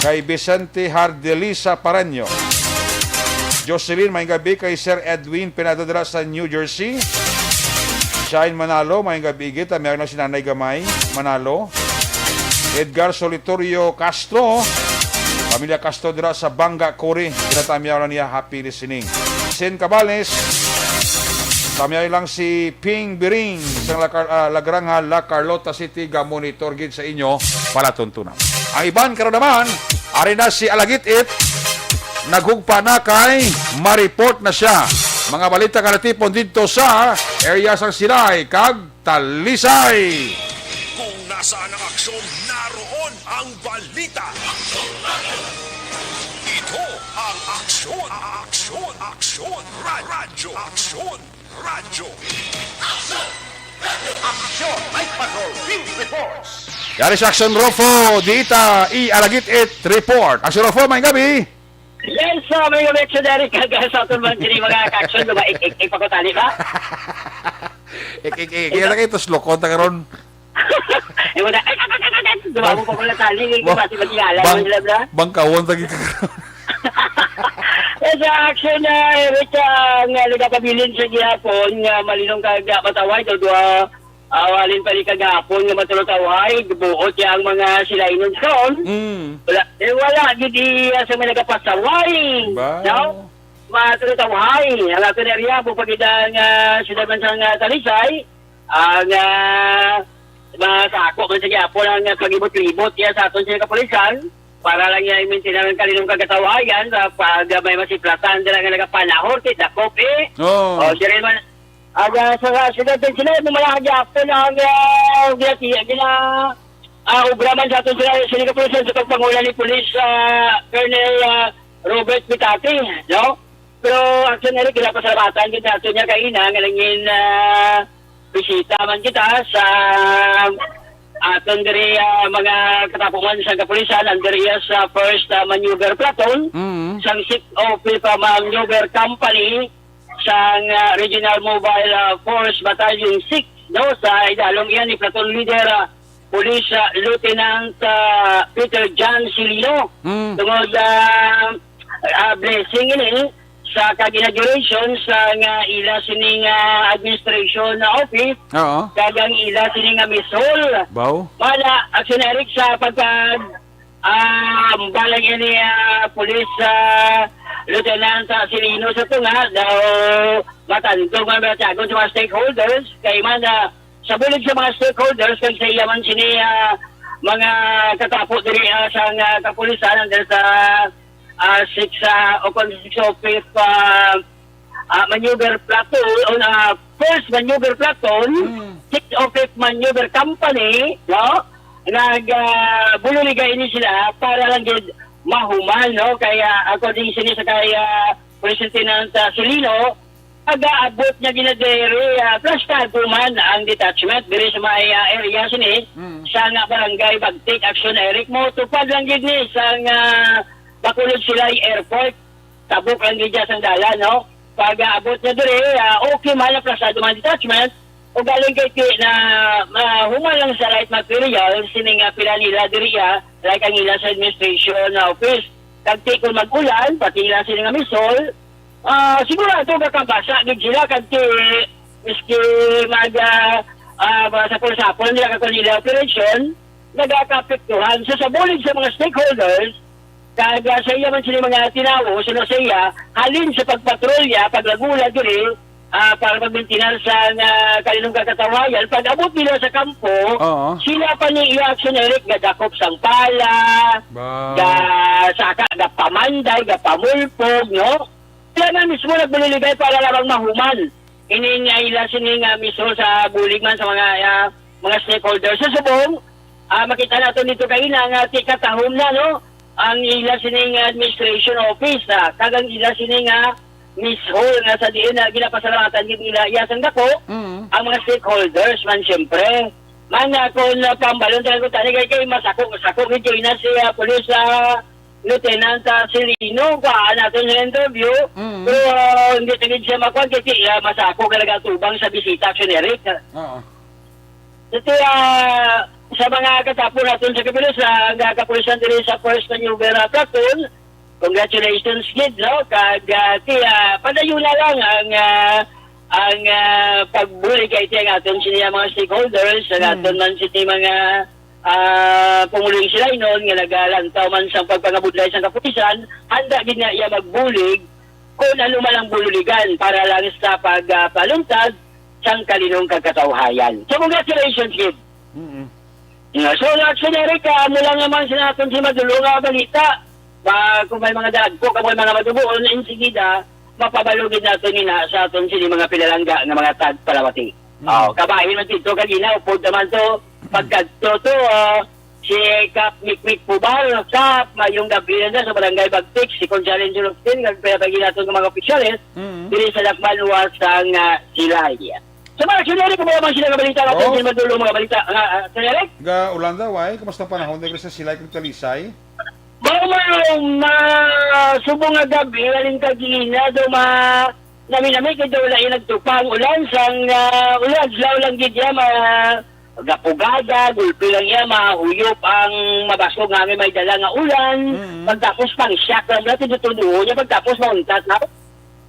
kay Vicente Hardelisa Pareño. Jocelyn, maayong gabi kay Sir Edwin Pineda dira sa New Jersey. Shine Manalo, maayong gabi gid. Tamiyaw na si Nanay Gamay Manalo. Edgar Solitorio Castro, pamilya Castro dira sa Banga, Cory. Ginatamiyaw na niya, happy listening. Sen Cabales, tamiyaw lang si Ping Biring sa Lacar-, ah, Lagranja, La Carlota City, ga-monitor gid sa inyo palatuntunan. Ang iban karon naman, ari na si Alagit-it, naghugpa na kay ma-report na siya. Mga balita nga natipon didto sa area sang Silay kag Talisay. Kung nasaan ang aksyon, naroon ang balita. Ito ang Aksyon, Aksyon, Aksyon, Ra-, Radyo, Aksyon, Radyo. Aksyon, Night Patrol, Field Reports. Yari sa Aksyon Rofo, dita i Alagit-it Report. Aksyon Rofo, maayong gabi. Yes, uh, may gabi, Aksyon Eric, kag sa aton man sini mga ka-aksyon, diba? Ik-, ik-, ipakutali ba? Ik-, ik-, ik-, kaya na kayo, tos lokon ta karon. Eh, wala. Ay, ay, ay, ay, ay, ay, dumamo pa pala tali, eh, Ba-, bati-bati nga lang, bang-, sila, bla. Bangkawon, tagi ka karon. Eh, sa aksyon na, Eric, ah, nga nagapabilin sa gihapon, nga malinong kag, ah, mataway, daw duha, ah, walin pa ni kagahapon nga matulotawhay, buot ya ang mga sila inon son. Mm. Wala, eh, wala, gid, ah, sa may nagapasaway. Ba? No? Matulotawhay. Ang aton area, bupagida nga, sila man sa nga Talisay, ang, ah, masako man sa gihapon ang, ah, pag-ibot-libot ya sa aton sa kapulisan. Para lang ya i-maintain ang kalinong kagatawayan sa pag, ah, may masiplatan dira nga nagapanahor kay dakop, eh. Oo. O, diri man, aga sa, sa sila din sila, mo malahag yapon ang, ah, ginatiya, gina-, ah, obra man sa aton sila, sila kapulisan sa pagpanguna ni Police, ah, Colonel, ah, Robert Pitate, no? Pero actually, ginapasalamatan kita ato niya kaina nga nangin, ah, bisita man kita sa aton diri, ah, mga katapungan sa kapulisan, ang diri sa first, ah, Maneuver Platoon, Mm. sang six oh fifth, ah, Maneuver Company, sang, ah, Regional Mobile, ah, Force Battalion six, no, sa idalom iyan ni Platoon Leader, ah, Police, ah, Lieutenant, ah, Peter John Silino. Mm. Tungod, ah, ah, blessing ini sa kag inauguration sa nga ila sini nga administration na office, Oo. kag ang ila sini nga mishol. Baw? Wala, Action Eric, sa pagka, ah, balang ini, ah, Police, ah, Lieutenant, ah, Silino sa tunga, daw matandog man matyagon sa mga stakeholders, kay man, ah, sa bulig sa mga stakeholders, kag sa iya man sini, ah, mga katapo diri, ah, sa nga kapulisan, under sa, ah, six, ah, o kon six oh fifth, ah, ah, Maneuver Platoon, o, ah, First Maneuver Platoon, Mm. six oh fifth Maneuver Company, no? Nag, ah, bululigay ini sila para lang gid mahuman, no? Kaya according sini sa kay, ah, Police Lieutenant, ah, Silino, pag-aabot niya ginadiri, ah, plastado man ang detachment diri sa may, ah, area sini, Mm. sa nga barangay Bagtik, Action Eric, mo tupad lang gid ni sa nga Bacolod Silay Airport. Tabok lang gid siya sang dalan, no? Pag-aabot niya diri, ah, okay man ang plastado man detachment, o galing kay ti-, na, ah, human lang sa light material, sini nga pila nila diri, ah, like ang ila sa administration na office. Kag ti kung mag-ulan, pati ila sini nga mishol, ah, sigurado gakabasa gid sila, kag ti, miski mag, ah, ah, mga sapol-sapol nila kag ila operation, nagakapektuhan. So, sa bulig sa mga stakeholders, kag, ah, sa iya man sila mga tinawo, sino sa iya, halin sa pagpatrolya, paglagulag diri, ah, para magmintinar sa nga kalinong kagatawayan, pag-abot nila sa kampo, Oo. sila pa ni iya Action Eric, gadakop sang pala, Ba? ga-, saka, gapamanday, gapamulpog, no? Sila na mismo nagbululigay para lamang mahuman. Ini nga ila sini nga mishol sa bulig man sa mga, ah, mga stakeholders. Sa subong, ah, makita nato dito kaina nga tikatahom na, no? Ang ila sini nga administration office, ah, kag ang ila sini nga mishol nga sa diin na ginapasalamatan gid nila iya sang dako, Mm. ang mga stakeholders man, siyempre. Man, ah, kung, ah, pambalon tayo ko tani kay, kay masako, masako gid kay na si, ah, Police, ah, Lieutenant, ah, Silino, kuhaan naton sa interview. Mm. Pero, ah, hindi na gid siya makuha kasi, ah, masako ka nagatubang sa bisita, Action Eric. Oo. Ito, ah, sa mga katapon naton sa kapilis, ah, ang, ah, kapulisan diri sa First Maneuver, ah, Platoon, congratulations gid, no? Kag, ah, ti, ah, padayon na lang ang, ah, ang, ah, pagbulig kay ti ang aton siniya mga stakeholders, ang Mm. aton man sini mga, ah, pumuluyo sila inon nga nagalantaw man sa pagpangabudlay sa kapulisan, handa gid nga iya magbulig kung ano man ang bululigan para lang sa pag, ah, paluntad sang kalinong kagkatawhayan. So, congratulations gid. Mm-mm. Yeah, so, Action Eric, ah, amo lang naman sa naton si Madulong nga balita. Ba, kung may mga dagko, kung may mga madubuon, insigida, mapabalo gid naton nina sa aton sini mga pinalangga nga mga tagpalawati. Mm. Oh, kabahin man dito, kagina, upod naman to, pagkadto to, ah, si Kap Mikmik Pubal, Kap, mayong gabi na sa Barangay Bagtik, si Kong Jalen Junopin, nagpinapagin naton ng mga opisyales, Mm. diri sa Dakbayan sang, ah, Silay. Sa mga Action Eric, kung wala man sila nga balita, natin Oo. Sila Madulong mga balita, ah, ah, Action Eric? Ga Olanda, why? Kumusta ang panahon diri sa Silay kag Talisay? Ba, ma-, ma-, subong nga gabi, alin kagina, do ma-, nami-nami, kay do wala yung nagtupa ang ulan, sang, ah, ulan, adlaw lang gid ya, ma-, gapugada, gulpi lang ya, mahuyop ang mabasog nga may dala nga ulan, Mm. pagtapos pang shock lang, dati do tuduho niya, pagtapos mauntat na.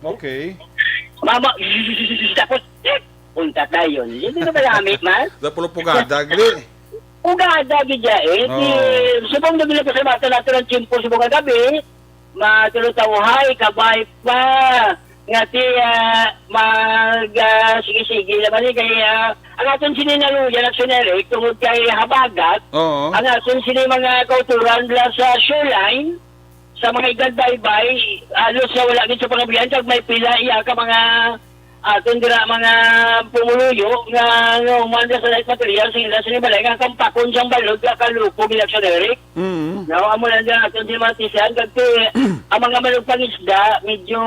Okay. Mama, tapos, eh, untat na yun. Hindi na malamit, man. Sa pulupugada, gli. Ugada, gid ya, eh. Di, Oo. Subong na ginapasalamatan nato ng tiyempo subong nga gabi. Matulog tawhay, kabay pa. Nga ti, ah, mag, ah, sige-sige naman, eh, kay, ah, ang aton sininaluyan, Action Eric, tungod kay habagat, Oo. ang aton sini mga kauturan bla sa shoreline, sa mga edad baybay, halos na wala gid sa pangabuhian, kag may pila iya ka mga aton dira mga pumuluyo nga, nga human sa light material sa ila sa balay nga kampakon sang balod nga kalupo gid, Action Eric. Mm. No, amo lang dyan aton di matisan, kag ti, ang mga manugpangisda, medyo,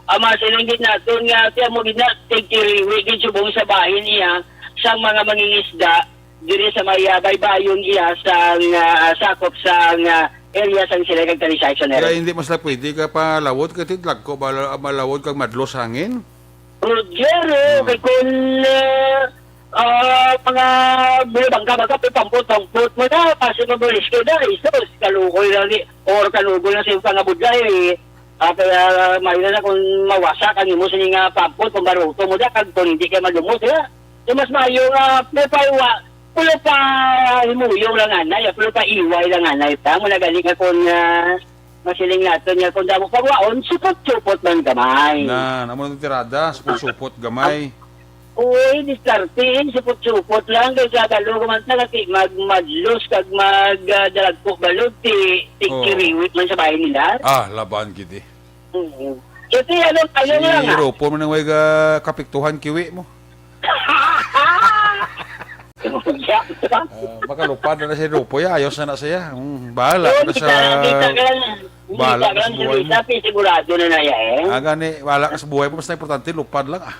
ang mga silinggit naton nga, ti, amo gid na, tigkiriwi gid subong sa bahin iya, sang mga mangingisda, diri sa may, ah, baybayon iya sang, ah, sakop sang, ah, area sang Silay kag Talisay, Action Kaya Eric. Hindi mas la pwede ka palawod, kay ti dagko ba la-, malawod kag madlos hangin? Roger, eh, Hmm. kay kun, ah, ah, mga bulabangka, baka pampot-pampot mo na, pasi mo bulis ka na, isos, kalukoy lang ni, or kalugoy lang sa iyong pangabudlay, eh. Ah, kaya, maayo na kung mawasak ang imo sa nga pampot, kung baruto mo da, kag kung hindi ka malumot, eh. So, mas maayo nga, pero pa iwa, pero pa himuyong lang anay, pero pa iway lang anay, ta. Muna gani nga kung, ah, masiling naton nga kung damo pagwaon, supot-supot man gamay. Na, namo ng tirada, supot-supot gamay. Uy, diskarte, eh, supot-supot lang, kay sa Tagalog man talaga, eh, mag-, madlos kag mag, ah, dalagpo balod, ti, ti Oo. Kiriwit man sa bahay nila. Ah, laban gid, eh. Mm. Ito, ano, ano Si lang, ah. Ropo man ang may, ah, kapiktuhan, kiwi mo. Siya. Ah, makalupad na na si Ropo, ya. Ayos na na siya. Mm, bahala Yun, na kita, sa, kita ka lang. Bahala Kita ka ka lang sa sa buhay mo. Lisa, pi, sigurado na na yan, eh. Ah, gani, bahala ka sa buhay mo. Basta importante, lupad lang, ah.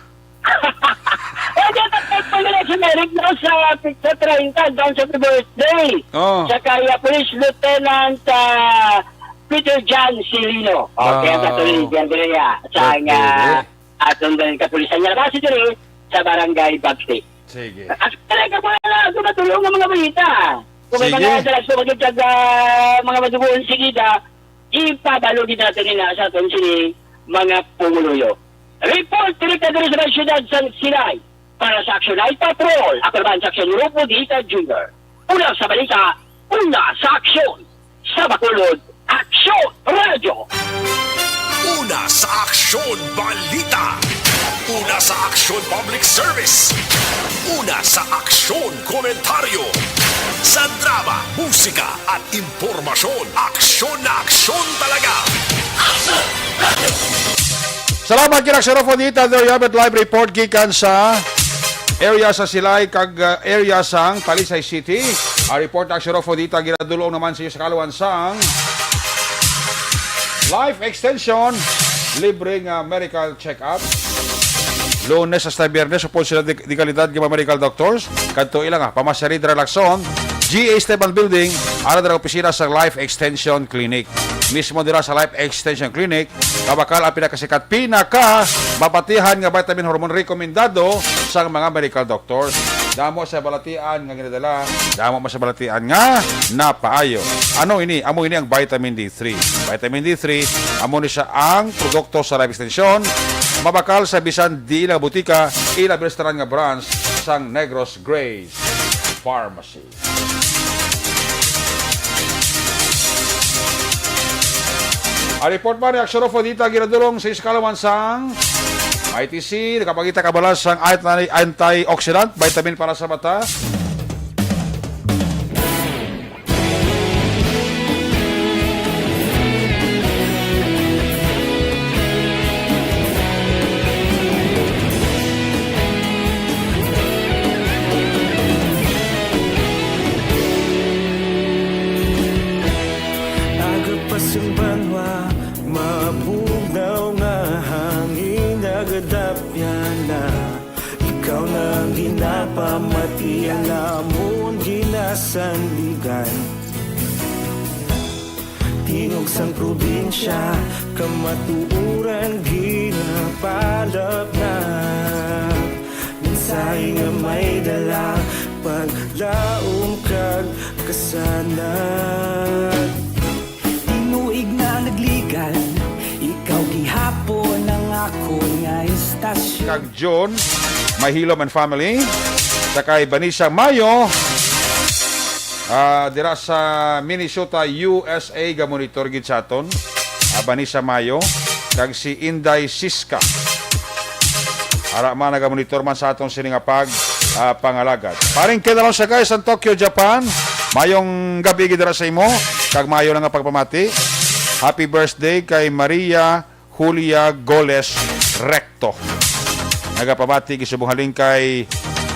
Pwede na kayo pala si Merrick, no, sa, sa treinta, advance happy birthday. Oh. Sa kaya Police Lieutenant, ah, Peter John Silino. Okay, Ah. Sa tuloy, diyan, diyan, ya. Sa Birthday, nga, eh. Atong galing kapulisan niya, base diri sa barangay Bagti. Sige. At talaga po na ako natulong ng mga balita. Kung may Sige. Mga dalag sa mga tag, ah, mga madubuon, sige da, ipabalo din natin nila sa aton sini mga pumuluyo. Report diri ka diri sa may siyudad sa Silay para sa Action Night Patrol. Ako naman sa Action Rupo Dita Junior. Una sa balita, una sa aksyon. Sa Bacolod, Aksyon Radyo. Una sa aksyon, balita. Una sa aksyon, public service. Una sa aksyon, komentaryo. Sa drama, musika, at impormasyon, aksyon na aksyon talaga. Aksyon Radyo. Salamat, Kirak Serofo Dita. There you have it, live report gikan sa area sa Silay kag, uh, area sang Talisay City. Ang report ng Serofo Dita, ginadulong naman sa iyo sa kaluan sang Life Extension, libre nga medical check-up. Lunes hasta Biyernes, upod sila di, di kalidad nga mga medical doctors. Kadto ila nga, pamasyari dira Lacson, G A Esteban Building, ara dira opisina sa Life Extension Clinic. Mismo dira sa Life Extension Clinic, mabakal ang pinakasikat, pinaka mapatihan nga vitamin hormone rekomendado sang mga medical doctors. Damo sa balatian nga ginadala, damo man sa balatian nga napaayo. Ano ini? Amo ini ang vitamin D three. Vitamin D three, amo ni siya ang produkto sa Life Extension. Mabakal sa bisan di ila butika, ila binustaran nga branch sang Negros Grace Pharmacy. Ang report man ni Aksyon Rufo dita ginadulong sa iskalawan sang I T C, nakapakita ka balas sang anti-, antioxidant, vitamin para sa mata. Aga pa sang banwa, mabugnaw nga hangin, nagadapya na. Ikaw na ang ginapamati, ang amon ginasandigan. Tingog sang probinsya, kamatuoran ginapalapnap. Mensahe nga may dala, paglaom kag kasanag. Tinuig na nagligan, ikaw gihapon ang akon nga istasyon. Kag John Mahilom and family, sa kay Vanessa Mayo, ah, dira sa Minnesota, U S A, gamonitor gid sa aton. Ah, Vanessa Mayo, kag si Inday Siska. Ara man, nagamonitor man sa aton sini nga pag, ah, pangalagad. Paring Ken Alonso, guys, sa Tokyo, Japan. Mayong gabi gid dira sa imo, kag mayo lang nga pagpamati. Happy birthday kay Maria Julia Goles Recto. Nagapamati gid subong halin kay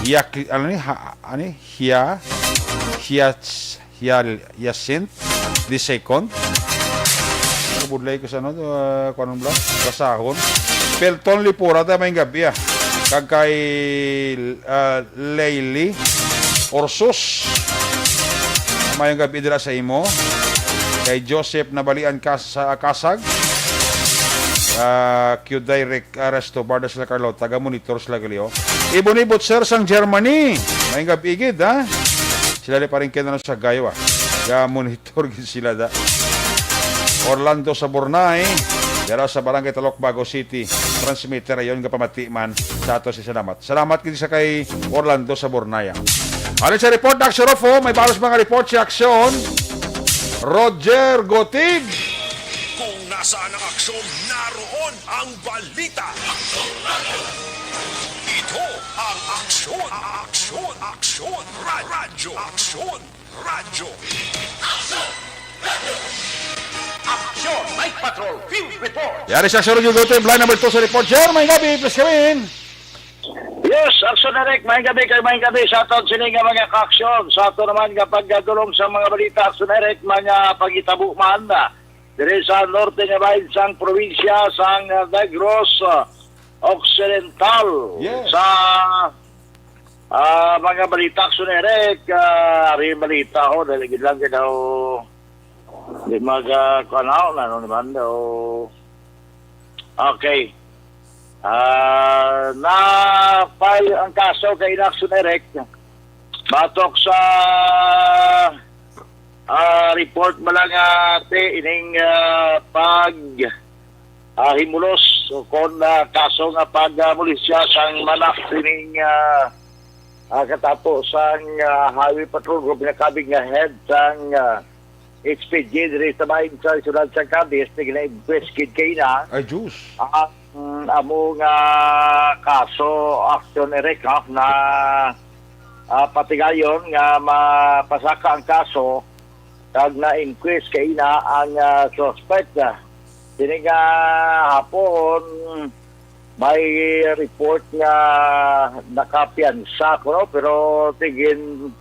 Yak-, ano ni? Ha, ani? Hia? Hia, Hia, Hyacinth the second. Nabudlay ko sa ano, uh, kuanon bala? Basahon. Pelton Lipura, ta, may gabi, ah. Kag kay, ah, Layli Orsos. Mayong gabi dira sa imo. Kay Joseph Nabalian Kas-, sa Kasag. Ah, Q Direct, ah, Resto Barda sila Carlo, taga monitor sila gali, oh. Ibon-ibot, sir, sang Germany. Mayong gabi gid, ha? Sila ni paring Ken na sa Gayo, ah. Ga monitor gid sila da. Orlando Saburnay, dira sa Barangay Talok, Bago City. Transmitter ayon nga pamati man sa ato si salamat. Salamat gid sa kay Orlando Saburnay, ah. Ano sa report, Aksyon Rufo? May balos mga report si Aksyon. Roger Gotig. Kung nasaan ang aksyon, naroon ang balita. Ito ang Aksyon, Aksyon, Aksyon, Ra-, Radyo, Aksyon, Radyo. Aksyon, Night Patrol, Field Report. Yari sa Aksyon, Radyo Gotig, line number two sa report. Jer, may gabi, please come in. Yes, Aksyon Eric, may gabi kay may gabi sa aton sini nga mga kaaksyon. Sa ato naman nga pagdulong sa mga balita, Aksyon Eric, mga pagitabo man, ah, diri sa norte nga bahin sang probinsya sang, ah, Negros, ah, Occidental. Yes. Sa, ah, mga balita, Aksyon Eric, ah, ari balita ho, dali gid lang gid ho. Di mag, ah, kuwan ho, ano naman daw. Okay. Ah, na-file ang kaso kay Inaction Eric. Batok sa, ah, report mo lang, ah, te, ining, ah, pag, ah, himulos o kon, ah, kaso nga pag, ah, molestya sang manok ining, ah, ah, katapo sang, ah, Highway Patrol Group, pinakabig nga head sang, ah, H P G diri sa bahin sa syudad sa Cadiz, nga gina-inquest gid kay na. Ay, Diyos. Ang amo nga kaso, Action Eric, ha, na, ah, patigayon nga mapasaka ang kaso, kag na-inquest kay na ang, ah, suspect, ah. Sini nga hapon, may report nga nakapiyansa ko, no? Pero tigin,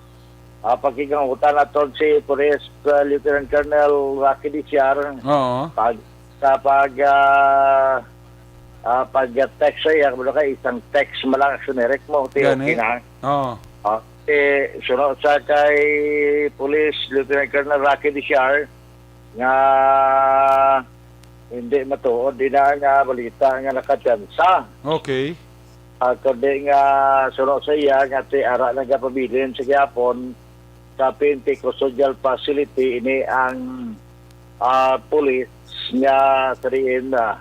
ah, pakiganghutan naton si Police, ah, Lieutenant Colonel Rocky Diciar. Oo. Pag, sa pag, ah, Ah, pag-text sa iya, wala kay isang text man lang, Aksyon Eric, mo, ti, Gani? Okay na. Oo. Ah, eh, suno sa kay Police Lieutenant Colonel Rocky Diciar nga hindi matuod din na nga balita nga nakatsansa. Okay. Ah, kundi nga suno sa iya nga ti ara nagapabilin sa gihapon sa P N P Custodial Facility ini ang, ah, pulis nga sa diin, ah,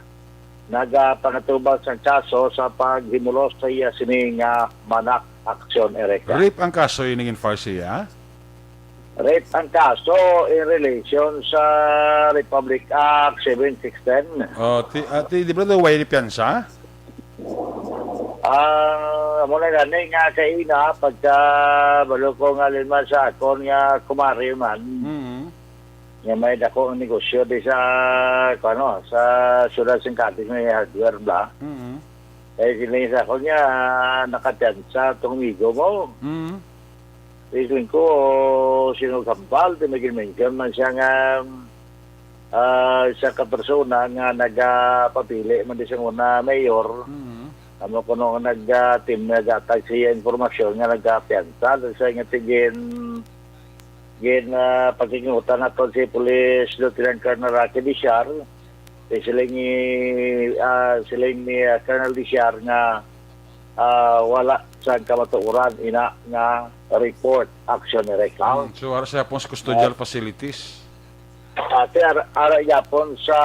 nagapangatubang sang kaso sa paghimulos sa iya sini nga manak, Aksyon Eric. Rape ang kaso ining in far siya? Rape ang kaso in relation sa Republic Act seven six ten. Oh, ti, ah, ti, di ba daw way ni piyansa? Ah, amo na gani nga kaina pagka balo ko nga lima sa akon nga kumari man. Mm. Nga may dako ang negosyo di sa, ano, sa siyudad sing Cadiz, may hardware ba? Mm. Eh, sila sa akon nga, nakatiyansa tong amigo mo. Mm. Reason ko, sino kambal, di may mention man siya nga, ah, isa ka persona nga nagapapili man di sa una mayor. Mm. Amo kuno nga nag, ah, team nga gatag siya informasyon nga nagapiyansa sa nga tigin gin, ah, pagkikinutan nato si Police Lieutenant Colonel Rocky Bishar. Eh, siling ni, ah, siling ni, ah, Colonel Bishar nga, ah, wala sang kamatuoran ina nga report, Aksyon Eric. Hmm, so, ara siya pong sa custodial facilities? Ate, ara, ara yapon sa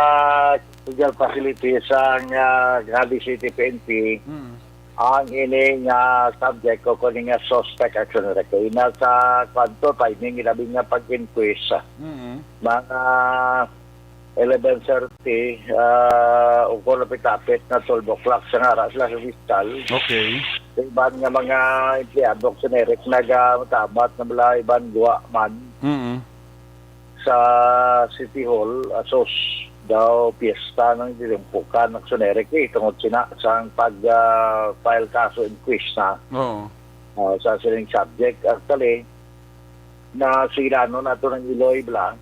custodial facilities ang, ah, Cadiz City P N P, Mm. ang ini nga subject o kani nga suspect, Aksyon Eric. Ina sa kwanto timing, ilabi nga pag-inquest. Mm. Mga eleven thirty, ah, o kung lapit-lapit na twelve o'clock sa nga ara sila sa fiscal. Okay. Sa iban nga mga empleyado, Aksyon Eric, nagatamat na bala, iban guwa man. Mm. Sa City Hall, asos daw piyesta ng tinumpukan, Aksyon Eric, eh, tungod sina sang pag, ah, file kaso inquest na, Oo. ah, sa sining subject. Actually, na sila, no, nato ng iloy bala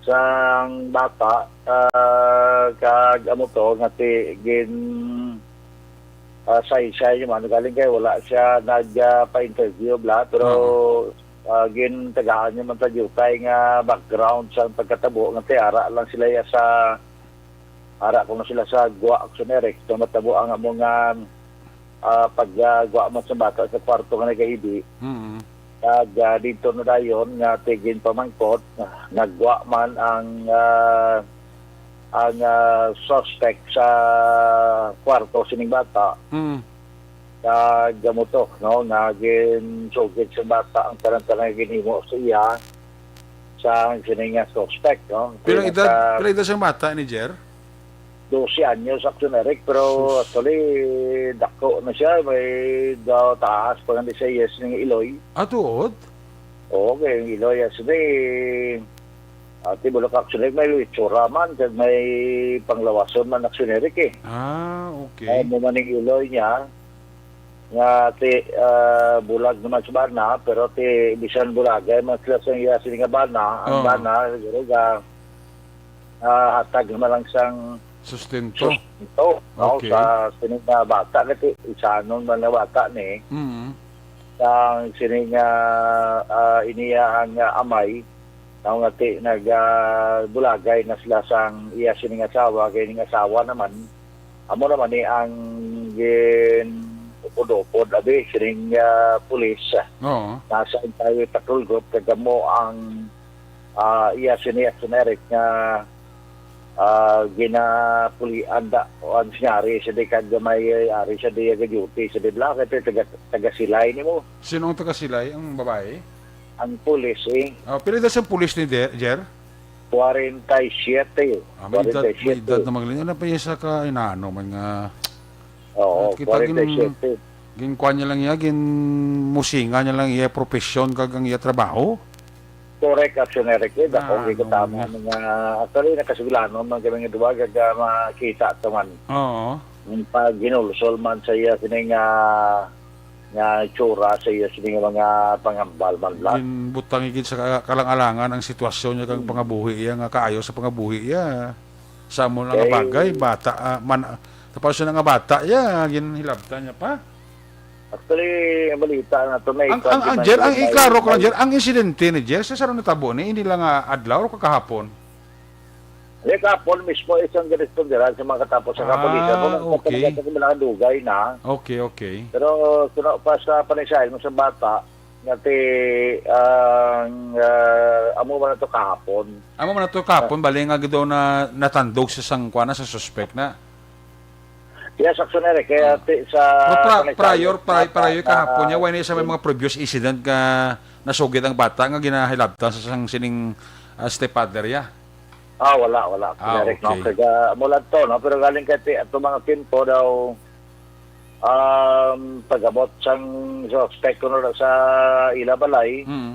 sang bata, ah, kag amo to nga ti gin, ah, saysay man galing kay wala siya nag, ah, pa-interview bala, pero, Oo. ah, gintagaan niya man ta diutay nga background sa pagkatabo nga ti ara lang sila ya sa, ara kuno sila sa gwa, Aksyon Eric, sa matabo ang amo nga, ah, pag, ah, gwa man sa bata sa kwarto nga nagahibi. Mm. Kag, ah, dito na dayon nga ti ginpamangkot, ah, nagwa man ang, ah, ang, ah, suspect sa kwarto sining bata. Mm. Kag amo to, no, nga ginsugid sa bata ang tanan-tanan nga ginhimo sa iya sa sining nga suspect, no? Pila Kaya edad, nasa pila edad sang bata ni Jer? Dose anyos, Aksyon Eric, pero Sus. Actually, dako na siya. May daw taas pa nga di siya, yes, ning iloy. Ah, tuod? Oo, kay ang iloy, yes, may, ati, bulok, Aksyon Eric, may itsura man, kag may panglawason man, Aksyon Eric, eh. Ah, okay. Ay, mo man ang iloy niya, nga ti, ah, bulag naman sa bana, pero ti, bisan bulagay man sila sa iya, sila nga bana, ang Oo. Bana, siguro, ga, ah, hatag naman lang sang Sustento. Sustento, no, Okay. sa sining nga bata, kasi isanon man nga bata ni, Mm. sang sining nga, ah, iniya ang, ah, amay, no, nga ti-, nag, ah, bulagay na sila sang iya sining asawa, kay ning asawa naman, amo naman ni ang gin upod-upod, abi, sining, ah, pulis. Oo. Nasa entire patrol group, kag amo ang ah, iya sini Aksyon Eric nga, ah, ginapulian da o ang sinari sa di kag may ari sa di ga-duty sa di bla kay taga, taga Silay nimo. Sino ang taga Silay? Ang babae? Ang pulis, eh. Ah, pila edad sang pulis ni De-, Jer? Kwarenta y siyete. Ah, may edad, may Kwarenta y siyete. Edad na magaling. Ano pa yung isa ka inaano man nga Oo, Kita gin-, kwarenta y siyete. Ginkuan niya lang iya, ginmusinga niya lang iya profesyon kag ang iya trabaho. Correct, Aksyon Eric, eh. Dako Ah, gid no, tama nga. Nga, actually, nakasuglanon man kami nga duwa, kag, ah, makita to man. Oo. Ang pag ginulsol man sa iya, sini nga, nga itsura sa iya, sini nga mga panghambal man lang. Ginbutang gid sa ka-, kalang-alangan ang sitwasyon niya kag Hmm. pangabuhi iya, nga kaayo sa pangabuhi iya. Sa amo na nga Okay. Bagay, bata, ah, man, Tapos na nga bata, ya, ginhilabtan niya pa. Actually, ang balita na to may Ang, ang, ang, Jer, ang iklaro ko lang, Jer, ang insidente ni Jer, sa sarong natabo ni, hindi lang nga adlaw o kakahapon. Hindi, kahapon mismo isang giresponderan sa mga katapos sa Ah, kapulisan. Kung ang okay. Katapos sa mga dugay na. Okay, okay. Pero sino pa sa panisahin mo sa bata, nga ti ang ah, amo man to kahapon. Amo man to kahapon, bali nga daw na natandog sa sangkwana sa suspect na. Yes, Action Eric, kaya ti sa Pero pra, panisahin prior, mo sa pri, bata, prior kahapon niya, ah, wala niya sa may mga previous incident nga nasugid ang bata nga ginahilabtan sa sang sining ah, stepfather ya. Ah, wala, wala. Ah, Correct, no? okay. Kaya mula to, no? Pero galing kay ti ato mga kimpo daw, um, pag-abot sang suspect kuno sa ila balay, Mm.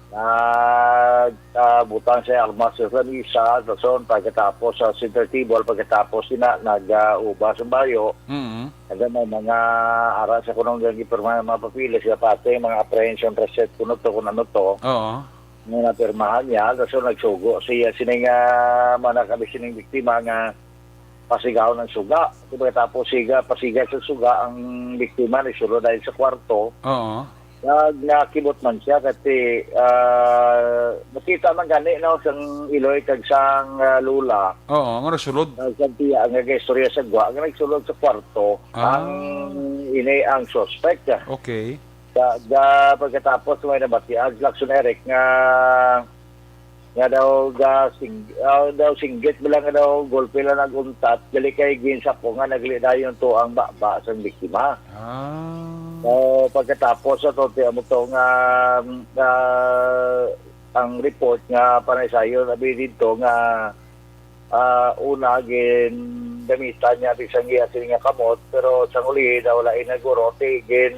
nag ah, butang sa armas sa lamisa, dason pagkatapos sa center table, pagkatapos sina nag-uba sa bayo, Mm. and then may mga ara sa kunong gipirma mga papeles, sa pati mga apprehension receipt kuno to, kung ano to, Oo. nga napirmahan niya, dason nagsugo siya sining ah, mga kami sining biktima nga pasigaw ng suga. Di ba, tapos siga, pasiga sa suga ang biktima, nagsulod dahil sa kwarto. Oo. Nag nakibot man siya kasi ah, nakita man gani, no, sang iloy kag sang ah, lula. Oo, nga nagsulod. Ang sang tiya nga istorya sa gwa nga nagsulod sa kwarto Ah. ang ini ang suspect. Okay. Sa, da, pagkatapos may nabatiag, Lakson Eric, nga nga daw ga sing, ah, daw singgit ba lang nga daw golpe lang nag-untat, gali kay ginsapo nga nagli dayon to ang baba sang biktima. Ah. So, pagkatapos sa to, tiyan mo to nga ah, ang report nga panaysayon abi dito nga ah, una gin gamitan niya di sang iya sini nga kamot, pero sa uli daw wala inaguro ti gin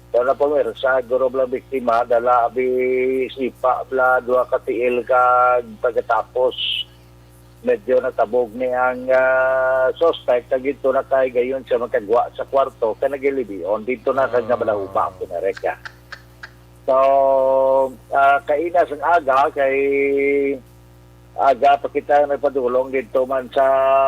daw na pumirsa guro bla biktima, dala abi sipa bla dua ka tiil kag pagkatapos medyo natabog ni ang ah, suspect kag dito na kay gayon siya magkagwa sa kwarto kay nagilibion dito na kag Ah. nabalahubak pinareka. So, ah, kaina sang aga kay aga pa kita nagpadulong dito man sa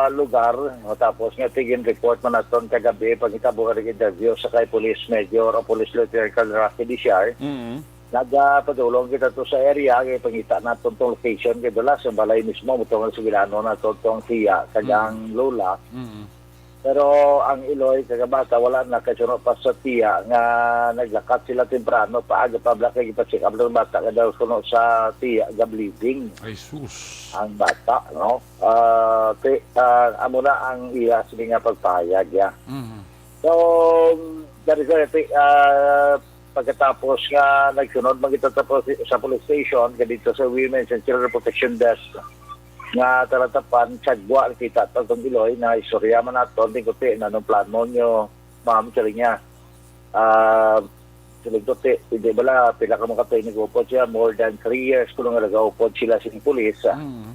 lugar, tapos nga tigin report man naton kagabi pagkita buka nag-interview sa kay Police Major o Police Lieutenant Colonel Rocky Dishar. Mm. Nagapadulong kita to sa area kay pangita naton tong location kay dula sa balay mismo mo tong sugilanon nato tong siya kag Mm. ang lola. Mm. Pero ang iloy kag bata wala na kay suno pa sa tiya nga naglakat sila temprano paaga pa bla kay gipa-check up ang bata nga daw suno sa tiya ga bleeding Ay sus. ang bata, no? Ah, ti, ah, amo na ang iya sini nga pagpahayag ya. Mm. So, dari sa ti, ah, pagkatapos nga nagsunod man kita sa, poli- sa police station kadito sa Women's and Children Protection Desk nga talatapan sagwa kita ta tong iloy na istorya man nato di ko ti nanong plano nyo ma'am siling niya ah siling ko ti hindi bala pila ka mga tuig nag-upod siya more than three years kuno nga nag-upod sila sa police ah. Mm.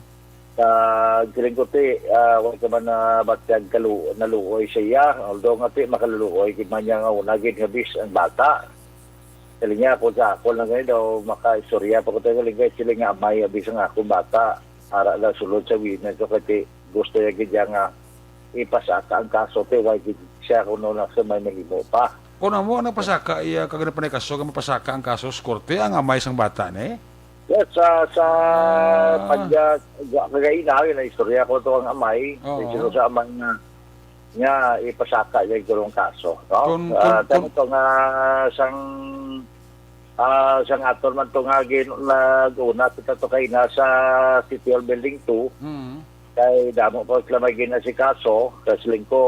Kag siling ko ti ah, wala ka man na batyag kalu naluoy siya although nga ti makaluoy gid man niya nga una gid nga bis ang bata. Siling niya ako sa ako lang gani daw makaistorya pa ko tayo siling kay siling nga amay abis ang akong bata ara daw sulod sa women so kay ti gusto niya gid niya nga ipasaka ang kaso ti why gid siya kuno na sa may mahimo pa. Kung amo ang nagpasaka iya kag na panay kaso nga mapasaka ang kaso sa korte ang amay sang bata ni. Yes, sa sa Ah. pagya kagaina na istorya ko to ang amay, Oo. sino sa amay nga nga ipasaka niya yung kaso, no? Kung- Ah, kung- tama to nga sang ah, sang aton man to nga gin nag-una kita to kay nasa City Hall Building two, Mm. kay damo pa sila may ginasikaso, kasi lingko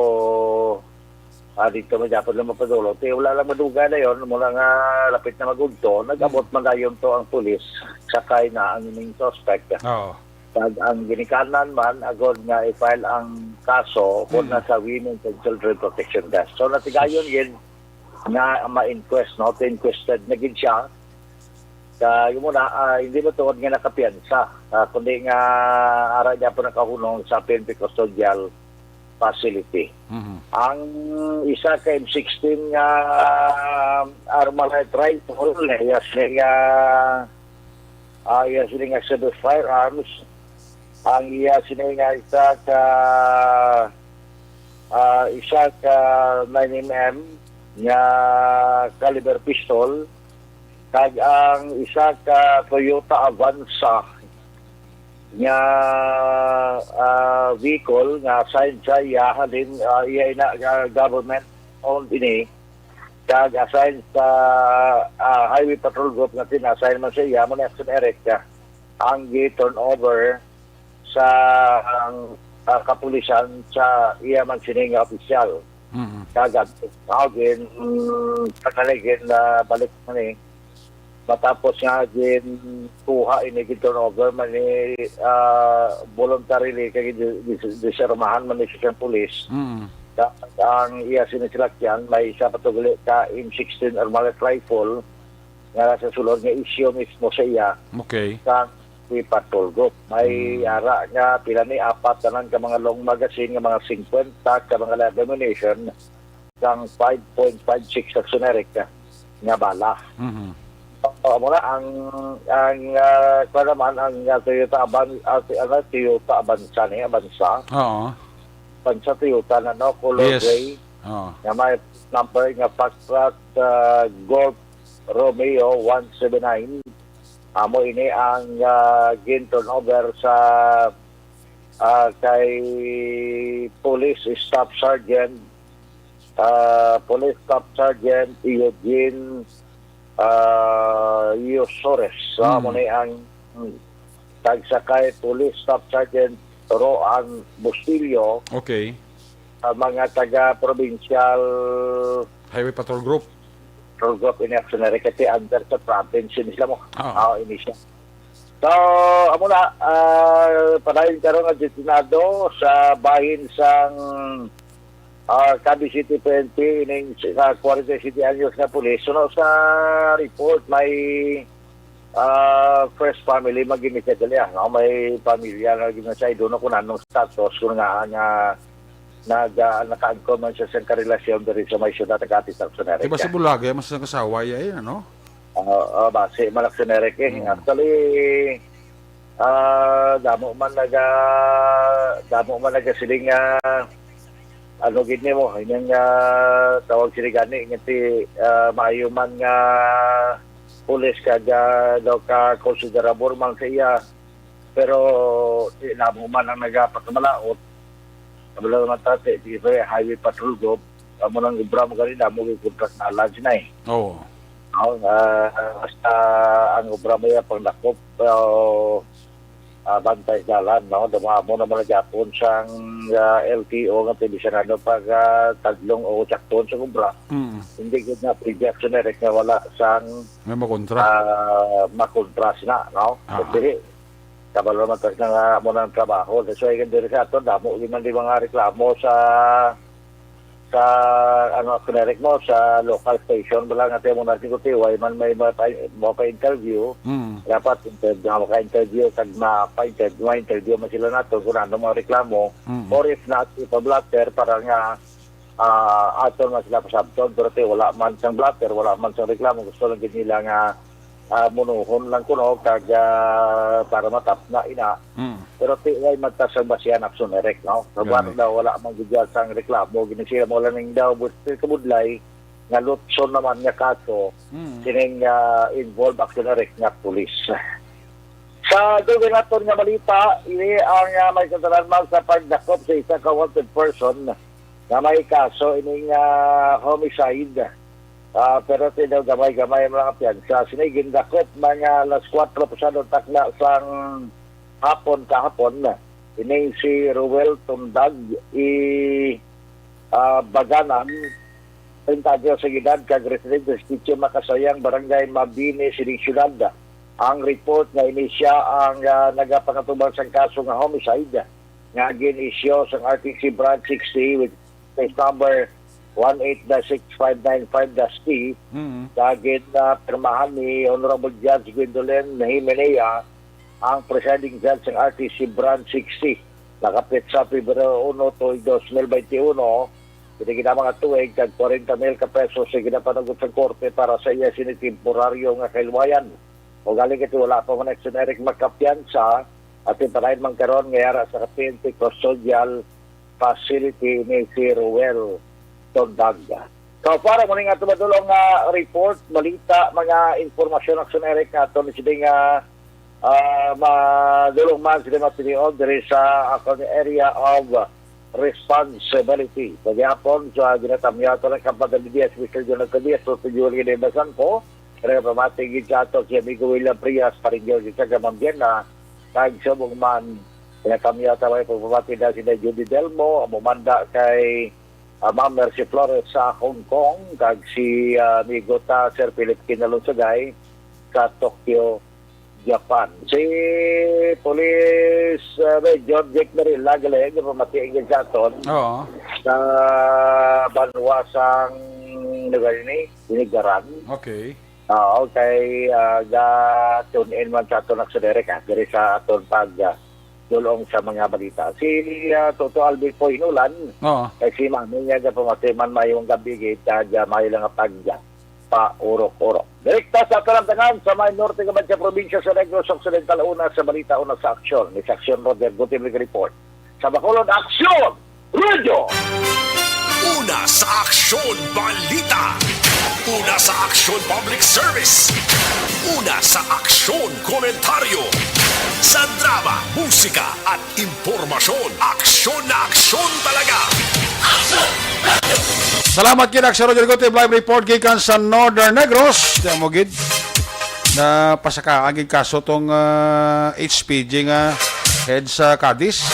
ah, dito may dapat lang mapadulot. Eh, wala lang madugay na yon mula nga lapit na magudto, nag-abot man dayon to ang pulis, sakay na ang ining suspect. Oo. Pag ang ginikanan man, agod nga i-file ang kaso, kung Mm. nasa Women and Children Protection Desk. So, natigayon gid nga ma-inquest, no? Inquested na gid siya. Kay muna, ah, hindi mo tuod nga nakapiyansa, ah, kundi nga ara niya po nakahunong sa P N P custodial facility. Mhm. Ang isa ka M sixteen nga ah, armalite rifle, iya sini nga ah, iya sini nga service firearms, ang iya sini nga isa ka ah, isa ka nine M M nga caliber pistol, kag ang isa ka Toyota Avanza nga, ah, vehicle nga assigned sa iya, halin, ah, iya ina, ah, government owned ini, kag assigned sa, ah, Highway Patrol Group nga pina-assign man sa iya, amo ni Action Eric, ah, ang gi-turnover sa, ang, ah, kapulisan sa iya man sini nga opisyal. Mm. Kag, ah, gin, mm, kanali gin, ah, balik man ni. Matapos nga gin kuha ini, gin turnover man ni, ah, voluntarily kay gin dis-, disarmahan man ni sa siyang pulis. Mm. Ka-, ang iya sini silakyan, may isa pa to gali ka M sixteen automatic rifle nga sa sulod nga issue mismo sa iya Okay. sa Patrol Group. May Hmm. ara nga pila ni, apat tanan ka mga long magazine nga mga fifty ka mga live ammunition sang five point five six Action Eric nga bala. Mhm. O, amo na ang, ang, ah, kuwan naman, ang, ah, Toyota Avan-, ah, ti-, ano, Toyota Avanza ni, Avanza. Oo. Avanza Toyota na, no? Color Yes. gray. Oo. Nga may number nga Foxtrot, ah, Golf Romeo one seven nine. Amo ini ang, ah, gin-turnover sa, ah, kay Police Staff Sergeant, ah, Police Staff Sergeant Eugene, ah, Yosores. So, amo Hmm. ni ang, mm, tagsa kay Police Staff Sergeant Roan Bustillo, Okay. ah, mga taga-provincial Highway Patrol Group. Patrol Group ini, Action Eric, kay under sa province ini sila mo. Ah. Ah, ini siya. So, amo na, ah, padayon karon nga destinado sa bahin sang, ah, Cavite City P N P, ining, ah, forty-seven anyos nga pulis. Suno sa report, may, ah, first family, mag-initial gali, ah, no? May pamilya na ginasaid, doon kung anong status, kung nga, nga nag, ah, nakaangkon man siya sa karelasyon diri sa may syudad, nag-ati sa Action Eric. Di ba si Bulaga, mas nagkasawa iya, eh, ano? Ah, ah, basi man, Action Eric, eh. Hmm. Actually, ah, damo man naga-, damo man nagasiling nga, ano gid nimo, ining, ah, tawag sini gani, nga ti, ah, maayo man nga pulis kag, ah, daw ka konsiderabor man sa iya. Pero di na mo man ang nagapakamalaot. Kabalo naman ta, ti, di ba, Highway Patrol Group, amo nang obra mo gani, damo gyud kontra sa dalan sina, eh. Oo. Oo, ah, basta ang obra mo yan, pangdakop, pero, ah, bantay sa dalan, no? Dumamo naman na gyapon sang, ah, L T O nga pwede siya, ano, pag, ah, tadlong o sakton sa obra. Mm. Hindi gid na pwede, Action Eric, nga wala sang, May makontra. ah, makontra sina, no? Ah. Kasi, kabalo naman tas nga amo nang trabaho. That's why, diri sa aton, damo gyud man di mga reklamo sa, sa, ano, Action Eric mo, sa local station, bala nga tayo mo na si Kutiway man may mapa-, mapa-interview. Mm. Dapat inter-, maka-interview, kag mapa-inter-, ma-interview man sila nato kung ano mga reklamo. Mm. Or if not, ipa-blotter para nga, ah, ato man sila pasabton. Pero ti, wala man sang blotter, wala man sang reklamo. Gusto lang gid nila nga, ah, munuhon lang kuno kag, ah, para matapna ina. Mm. Pero ti, way magtas ang basihan, Action Eric, no? Sa Gani. Daw, wala man gid sang reklamo. Gini sila mo lang ning daw, buti kabudlay, nga lutson naman nga kaso, Mm. kining, ah, involved, Action Eric, nga pulis. Sa dugang naton nga balita, ini ang, ah, may katalanman sa pagdakop sa isa ka wanted person nga may kaso ining, ah, homicide. Ah, pero ti daw gamay-gamay ang mga piyansa. Sini gindakop mga alas kuwatro pasado takna sang hapon kahapon. Ini si Ruel Tundag i, ah, Baganan, treinta anyos ang edad, kag residente sa Sitio Makasayang, Barangay Mabini, sining siyudad. Ang report nga ini siya ang, ah, nagapangatubang sang kaso nga homicide nga gin-issue sang R T C Branch sixty with case number one eight dash six five nine five dash T, Mm. sa gin, ah, pirmahan ni Honorable Judge Gwendolyn Himenea, ang presiding judge sang R T C Branch sixty. Nakapit sa Pebrero uno, tuig dos mil bente uno, kini gina mga tuig kag kwarenta mil ka pesos sa ginapanugot sang korte para sa iya sini temporaryo nga kaluwayan. O galing ito, wala pa man, Action Eric, makapiyansa at ipanayon man karon nga yara sa P N P custodial facility ni si Roel Tondag. So, para mo nga tumadulong nga report, balita, mga impormasyon, Aksyon Eric, ato ni sini nga ah, madulong man sila matiniod diri sa akong area of responsibility. Pagyapon sa ginatamyaw ta ng Kampanya ni Diaz, Mister Jonathan Diaz, Mister Julian Eva Sangco, kaya pamati gid sa ato si amigo William Prias, parinyo gid sa Gamambiana, kag subong man, ginatamyaw ta may pagpamati na sila Judy Delmo, amo manda kay ah, Ma'am Mercy Flores sa Hong Kong, kag si ah, amigo ta, Sir Philip Kinalonsagay sa Tokyo, Japan. Si Police ah, Major Jake Marilla, galing, nga pamati ang sa aton Oo. sa banwa sang lugar ni Sinigaran. Okay. Oo, kay ah, ga tune in man sa aton, Aksyon Eric, ah, diri sa aton pag ah, dulong sa mga balita. Si ah, Toto Alvin po Hinulan, Oo. kay si Mami niya, ga pamati man, mayong gabi, gid, kag ah, mayo lang nga pag ah, paurok-urok. Direkta sa kalamtangan sa may norte nga sa probinsya sa Negros Occidental, una sa balita, una sa aksyon. Ni sa aksyon, Roger Gutierrez report. Sa Bacolod, Aksyon! Radyo! Una sa Aksyon Balita. Una sa Aksyon Public Service. Una sa Aksyon Komentaryo. Sa drama, musika, at impormasyon. Aksyon na aksyon talaga. Salamat gid, Aksyon Roger Gutierrez, live report gikan sa Northern Negros. Di mo gid na pasaka ang kaso tong ah, H P G nga head sa Cadiz.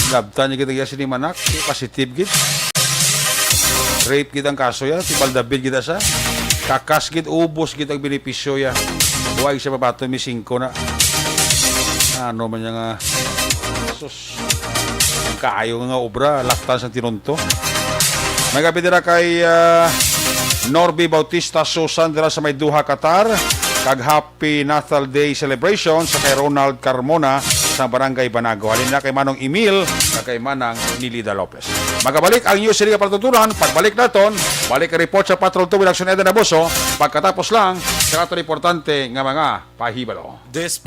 Labtan niya gid ang iya sini manak, positive gid. Rape gid ang kaso ya, si Baldavid gid sa. Kakas gid, ubos gid ang benepisyo ya. Huwag siya mabaton mi singko na. Ano man niya nga, sus, kaayo nga obra, laktan sa tinunto. May gabi dira kay ah, Norby Bautista Susan dira sa may Doha, Qatar. Kag Happy Natal Day celebration sa kay Ronald Carmona sa Barangay Banago. Halin na kay Manong Emil, kag kay Manang Nilida Lopez. Magabalik ang news sa patutunan. Pagbalik naton, balik ang report sa Patrol Two with Action Eden Abuso. Pagkatapos lang, sa aton importante nga mga pahibalo. This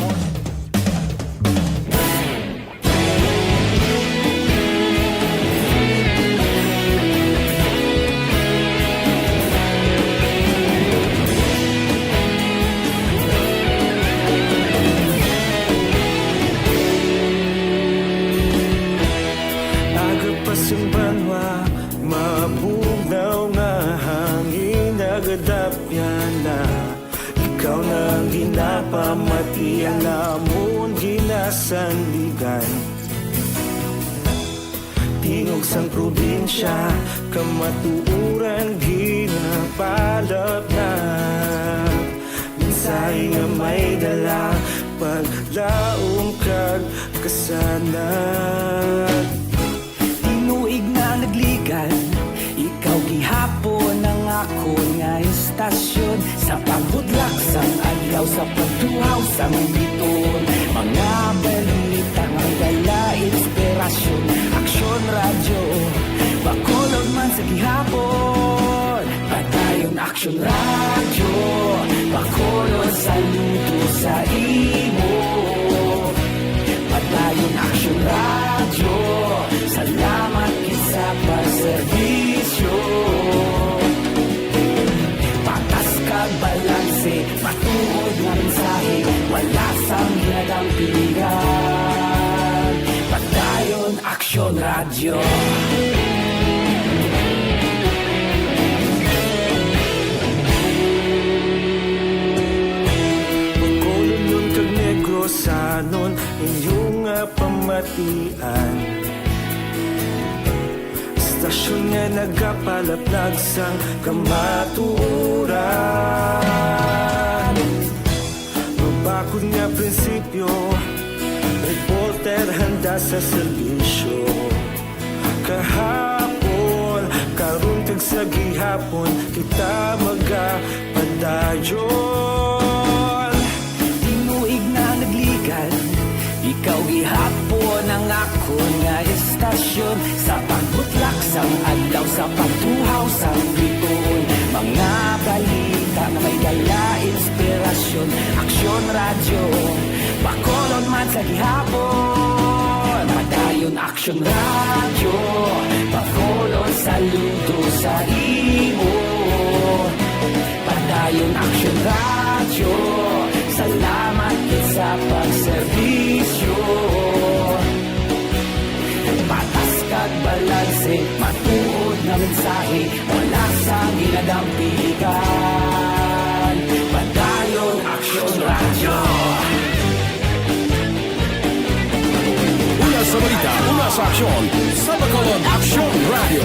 Aga pa sing banwa, mabugnaw nga hangin nagadapyan na. Ikaw na ang ginapamatian namon ginasandigan. Tingog sang probinsya, kamatuoran ginapalapnap. Mensahe nga may dala, paglaom kag kasanag. Tinuig na nagligan, ikaw gihapon ang akon nga istasyon. Sa pagbudlak sang adlaw, sa pagtuhaw sang biton, mga balita nga dala inspirasyon. Aksyon Radyo, Bacolod man sa gihapon. Padayon Aksyon Radyo, Bacolod, saludo sa imo. Padayon Aksyon Radyo, salamat gid sa pagserbisyo. Patas kag balanse, matuod nga mensahe, wala sang ginadampigan. Padayon Aksyon Radyo. Bacolodnon kag Negrosanon, inyo nga pamatian. Istasyon nga nagapalaplag sang kamatuoran. Mabakod nga prinsipyo, reporter handa sa serbisyo. Kahapon, karon kag sa gihapon, kita magapadayon. Tinuig na nagligan, ikaw gihapon ang akon nga istasyon. Sa pagbutlak sang adlaw, sa pagtuhaw sang bituon, mga balita nga may dala inspirasyon. Aksyon Radyo, Bacolod man sa gihapon. Padayon Aksyon Radyo, Bacolod, saludo sa imo. Padayon Aksyon Radyo, salamat gid sa pagserbisyo. Patas kag balanse, matuod nga mensahe, wala sang ginadampigan. Padayon Aksyon Radyo. Una sa balita, una sa aksyon, sa Bacolod Aksyon Radyo.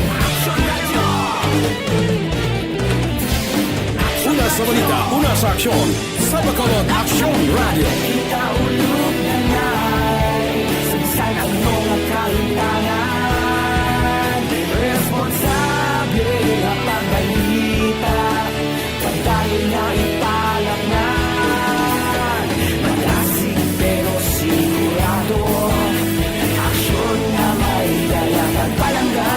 Una sa balita, una sa aksyon, sa Bacolod Aksyon Radyo. Kita ulog na nay, sa bisan ano nga kahimtangan, responsable nga pagbalita, padayon nga ipalapnan. Malasig pero sigurado, aksyon nga may dala kag palangga.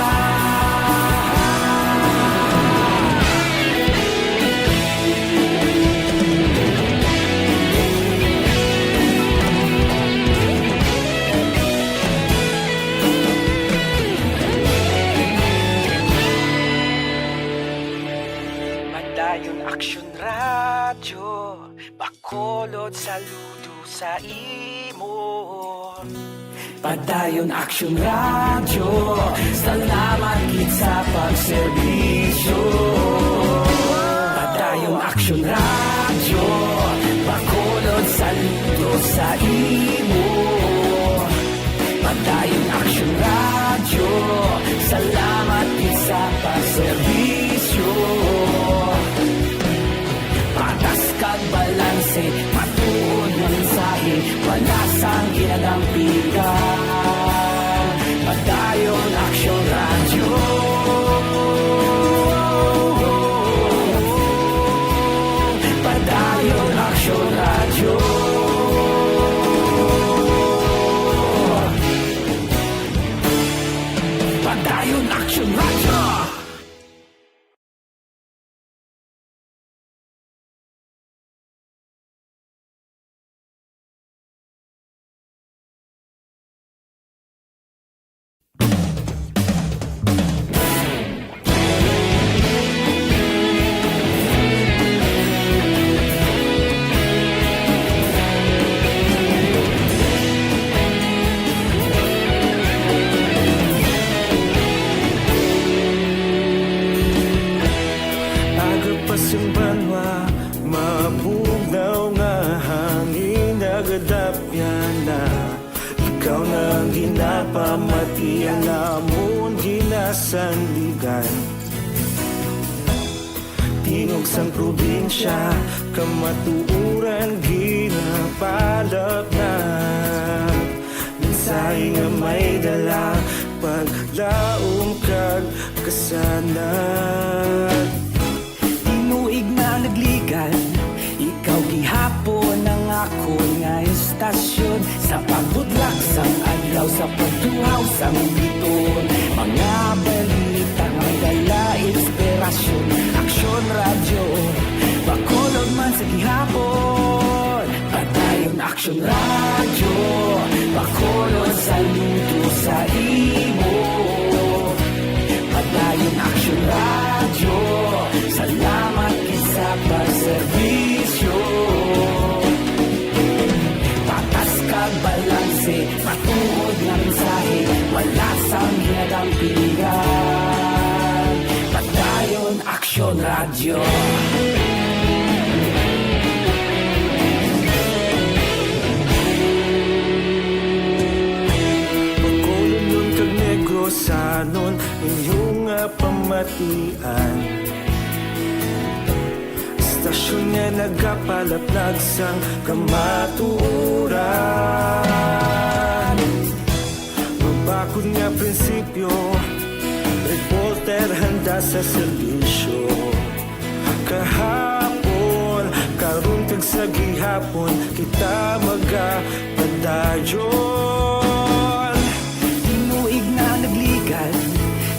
Padayon Aksyon Radyo, Bacolod, saludo sa imo. Padayon Aksyon Radyo, salamat gid sa pagserbisyo. Padayon Aksyon Radyo, Bacolod, saludo sa imo. Padayon Aksyon Radyo, salamat gid sa pagserbisyo. Patas kag balanse, matuod nga mensahe, wala sang ginadampigan. Padayon Aksyon Radyo. Padayon Aksyon Radyo. Padayon Aksyon Radyo. Aga pa sing banwa, mabugnaw nga hangin nagadapyan na. Ikaw na ang ginapamati, ang amon ginasandigan. Tingog sang probinsya, kamatuoran ginapalapnat. Mensahe nga may dala, paglaom kag kasanag. Tinuig na nagligan, ikaw gihapon ang akon nga estasyon. Sa pagbutlak sang adlaw, sa pagtuhaw sang biton, mga balita may dala inspirasyon. Aksyon Radyo, Bacolod man sa gihapon. Padayon Aksyon Radyo, Bacolod, saludo sa imo. Padayon Aksyon Radyo, salamat gid sa pagserbisyo. Patas kag balanse, matuod nga mensahe, wala sang ginadampigan. Padayon Aksyon Radyo. Bacolodnon kag Negrosanon, inyo nga pamatian. Estasyon nga nagapalaplag sang kamatuoran. Mabakod nga prinsipyo, reporter handa sa serbisyo. Kahapon, karon kag sa gihapon, kita magapadayon. Tinuig na nagligan,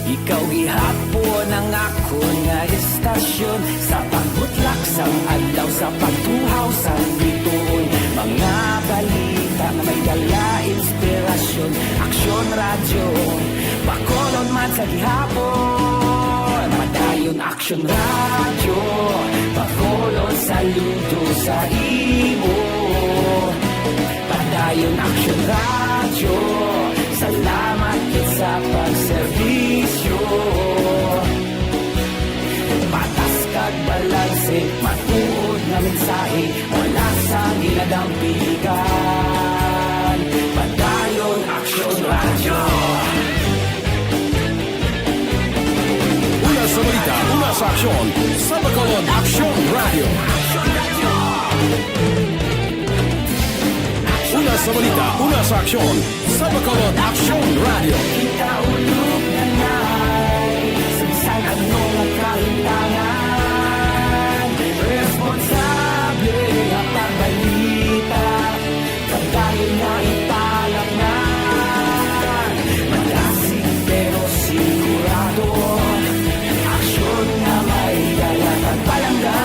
ikaw gihapon ang akon nga estasyon. Sa pagbutlak sang adlaw, sa pagtuhaw sang bituon, mga balita nga may dala inspirasyon. Aksyon Radyo, Bacolod man sa gihapon. Padayon Aksyon Radyo, Bacolod saludo sa imo. Padayon Aksyon Radyo, salamat gid sa pagserbisyo. Patas kag balanse, matuod nga mensahe, wala sang ginadampigan. Padayon Aksyon Radyo. Una sa balita, una sa aksyon, sa Bacolod Aksyon Radyo. Una sa balita, una sa aksyon, sa Bacolod Aksyon Radyo. Kita ulog na nai, sa bisan ano nga kahintangan, responsable nga pagbalita, pagdayon nga italangnan, malasig pero sigurado, aksyon nga may dala kag palangga.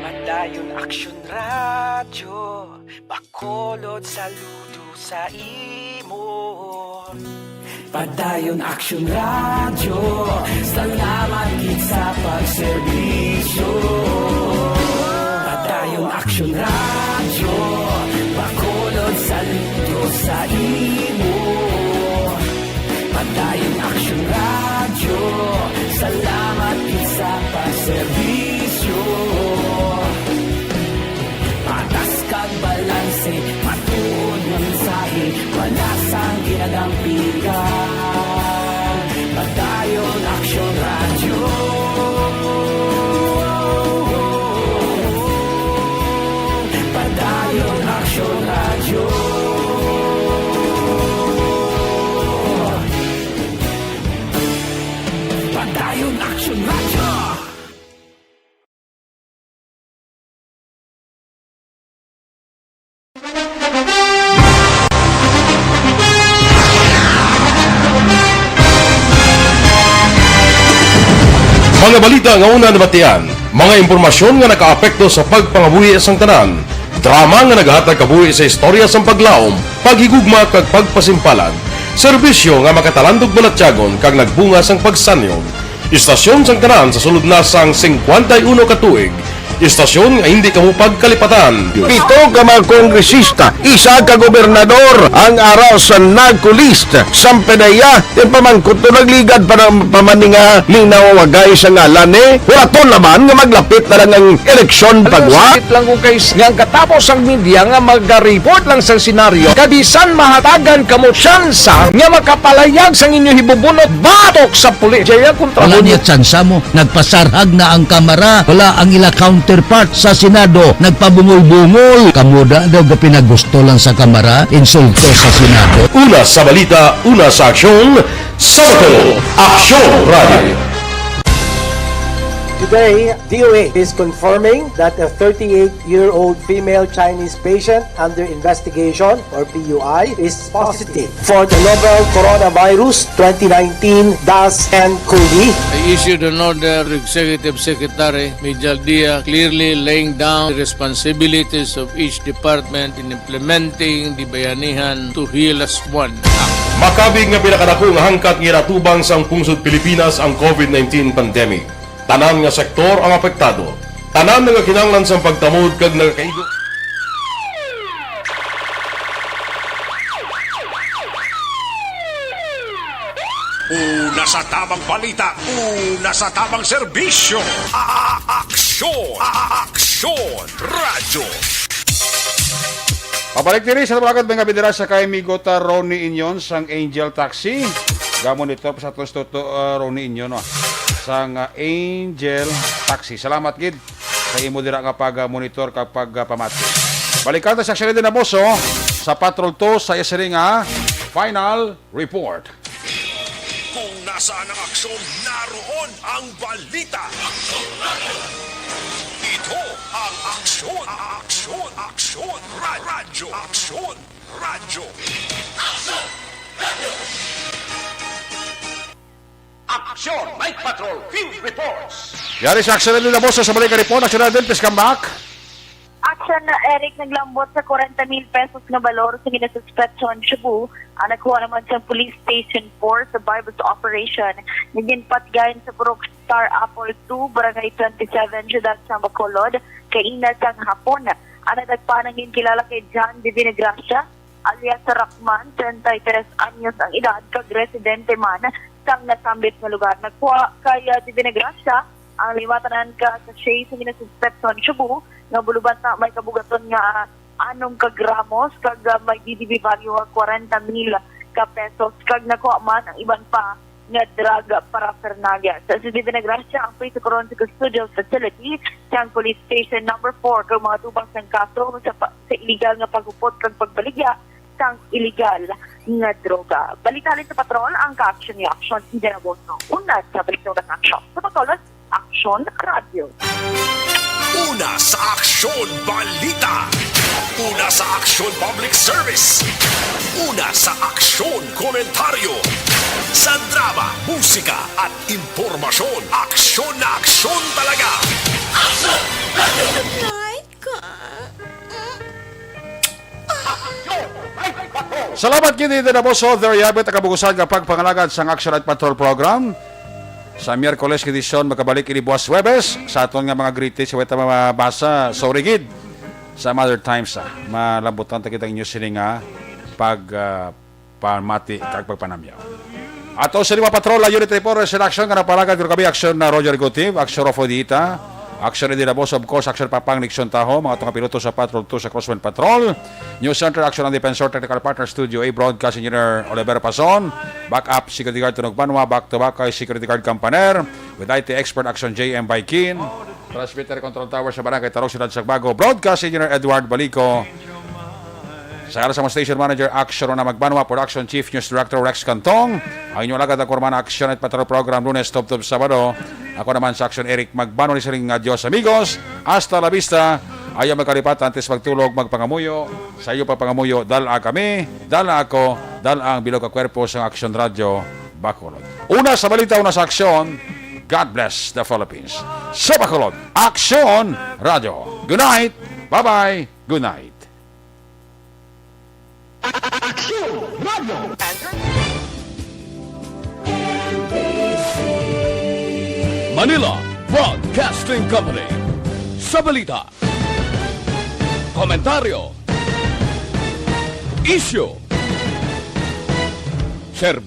Padayon Aksyon Radyo, Bacolod saludo sa imo. Padayon Aksyon Radyo, salamat gid sa pagserbisyo. Padayon Aksyon Radyo, Bacolod saludo sa imo. Padayon Aksyon Radyo, salamat gid sa pagserbisyo. Patas kag balanse, matuod nga mensahe, wala sang ginadampigan. Padayon Aksyon Radyo. Padayon Aksyon Radyo. Padayon Aksyon Radyo. Mga balita nga una nabatian, mga impormasyon nga nakaapekto sa pagpangabuhi sang tanan, drama nga nagahatag kabuhi sa istorya sang paglaom, paghigugma kag pagpasimpalan, serbisyo nga makatalandog balatyagon kag nagbunga sang pagsanyog. Istasyon sang tanan sa sulod na sang singkwenta y uno ka tuig. Istasyon nga hindi kamo pagkalipatan. Pito ka mga kongresista, isa ka gobernador ang ara sa NARCO list. Sampanaya, ipamangkot to nagligad pa ng pamaninga ning nawawagay sa ngalan ni Horaton Laban nga maglapit na lang ang eleksyon pagwa. Sakit lang ko kay s-, nga ang katapos ang media nga maga-report lang sa senaryo, kabisan mahatagan kamo tsansa nga makapalayag sang inyo hibubunot batok sa pulis. Jaya kontra Wala mo. Niya tsansa mo. Nagpasarhag na ang Kamara. Wala ang ila counterpart sa Senado. Nagpabungol-bungol. Kamo da daw ga pinagusto lang sa Kamara. Insulto sa Senado. Una sa balita, una sa aksyon, Sabado, Aksyon Radio. Today, D O A is confirming that a thirty-eight-year-old female Chinese patient under investigation, or P U I, is positive for the novel coronavirus twenty nineteen dash N COVID. I issued an order to Executive Secretary Mijal Dia, clearly laying down the responsibilities of each department in implementing the Bayanihan to Heal as One Act. Makabig nga pinakadako nga hangkat nga ginatubang sang pungsod Pilipinas ang COVID nineteen pandemic. Tanan nga sektor ang apektado. Tanan nagakinahanglan sang pagtamod kag nagakaigo. Una sa tamang balita, una sa tamang serbisyo. A-, a-, aksyon, a-, a-, aksyon, radyo. Pabalik diri sa Tabagat, mga bidira, sa kay Migo ta Ronnie Inyon sang Angel Taxi. Ga-monitor pa sa Tos Toto, uh, Ronnie Inyon, no? Sang, uh, Angel Taxi. Salamat gid sa imo dira nga pag-monitor kag pagpamati. Balikan ta si Shelly Dinaboso sa Patrol Two sa iya sini nga final report. Kung nasaan ang aksyon, naroon ang balita. Ito Ang aksyon, aksyon, aksyon, ra-, radyo, aksyon, radyo. Aksyon, Night Patrol, Field Reports. Yari sa aksyon na nila, boss, sa balik ka report. Aksyon na din, please come back. Action na Eric naglambot sa forty mil pesos nga balor sa ginasuspetson Shabu ang nakuha naman sa Police Station four sa buy-bust operation nga ginpatgayan sa Purok Star Apple two, Barangay twenty-seven, Siyudad sang Bacolod, kaina sang hapon. Ang nadakpan ang ginkilala kay John Divina Gracia, alias Rakman, treinta y tres anyos ang edad, kag residente man sang nasambit nga lugar. Nagkuha kay, ah, Divina Gracia ang lima tanan ka sachet sa ginasuspetson Shabu nga bulubanta may kabugaton nga, ah, anom ka gramos, kag, ah, may D D B value nga forty mil ka pesos, kag nakuha man ang iban pa nga drug paraphernalia. Sa City Gracia ang prisukuron sa custodial facility sang Police Station Number four kag mga tubang sang kaso sa pa-, sa iligal nga paghupot kag pagbaligya sang iligal nga droga. Balita halin sa patrol, ang ka-action ni Action, Eden Aboso. Una sa Balitang Action. Sa Bacolod, Action Radio. Una sa Aksyon Balita. Una sa Aksyon Public Service. Una sa Aksyon Komentaryo. Sa drama, musika, at impormasyon, aksyon na aksyon talaga. Aksyon! Night ka. Salamat gid, Eden Aboso. There you have it, ang kabugusan nga pagpangalagad sang Action Night Patrol Program. Sa Miyerkules nga edisyon, makabalik ini buwas Huwebes. Sa aton nga mga greetings, sa weta mabasa, sorry gid. Some other times, ah, malambutan ta kita inyo sini nga pag, ah, pamati kag pagpanamyaw. Ato sa lima patrol, ang Unit Report, Reaction, nga napalagad ko kami, Action na Roger Gutiv, Action Rofo Dita, Action Eddie Labos, of course, Action Papang Nixon Taho, mga tunga piloto sa Patrol two sa Crosswind Patrol, News Center, Action ang Defensor, Technical Partner, Studio A, Broadcast Engineer Oliver Pason, Backup, Security Guard Tunog Banwa, Back to Back kay Security Guard Campaner, with I T Expert, Action J M Baikin, Transmitter Control Tower sa Barangay Tarong, Siyudad Sagbago, Broadcast Engineer Edward Balico, sa ngalan sa mga station manager, Action Rona Magbanwa, Production Chief, News Director Rex Cantong, ang inyong alagad ang kurman, Action at Patrol Program, Lunes, Tubtob, Sabado. Ako naman sa Action, Eric Magbanwa, ni siring nga Dios amigos. Hasta la vista. Ayaw magkalipat, antes magtulog, magpangamuyo. Sa iyo pagpangamuyo, dala kami, dala ako, dala ang bilog ka kwerpo sa Action Radio Bacolod. Una sa balita, una sa aksyon. God bless the Philippines. Sa Bacolod, Action Radio. Good night. Bye-bye. Good night. Action Radio. Manila Broadcasting Company. Sa balita, komentaryo, isyu, serbisyo.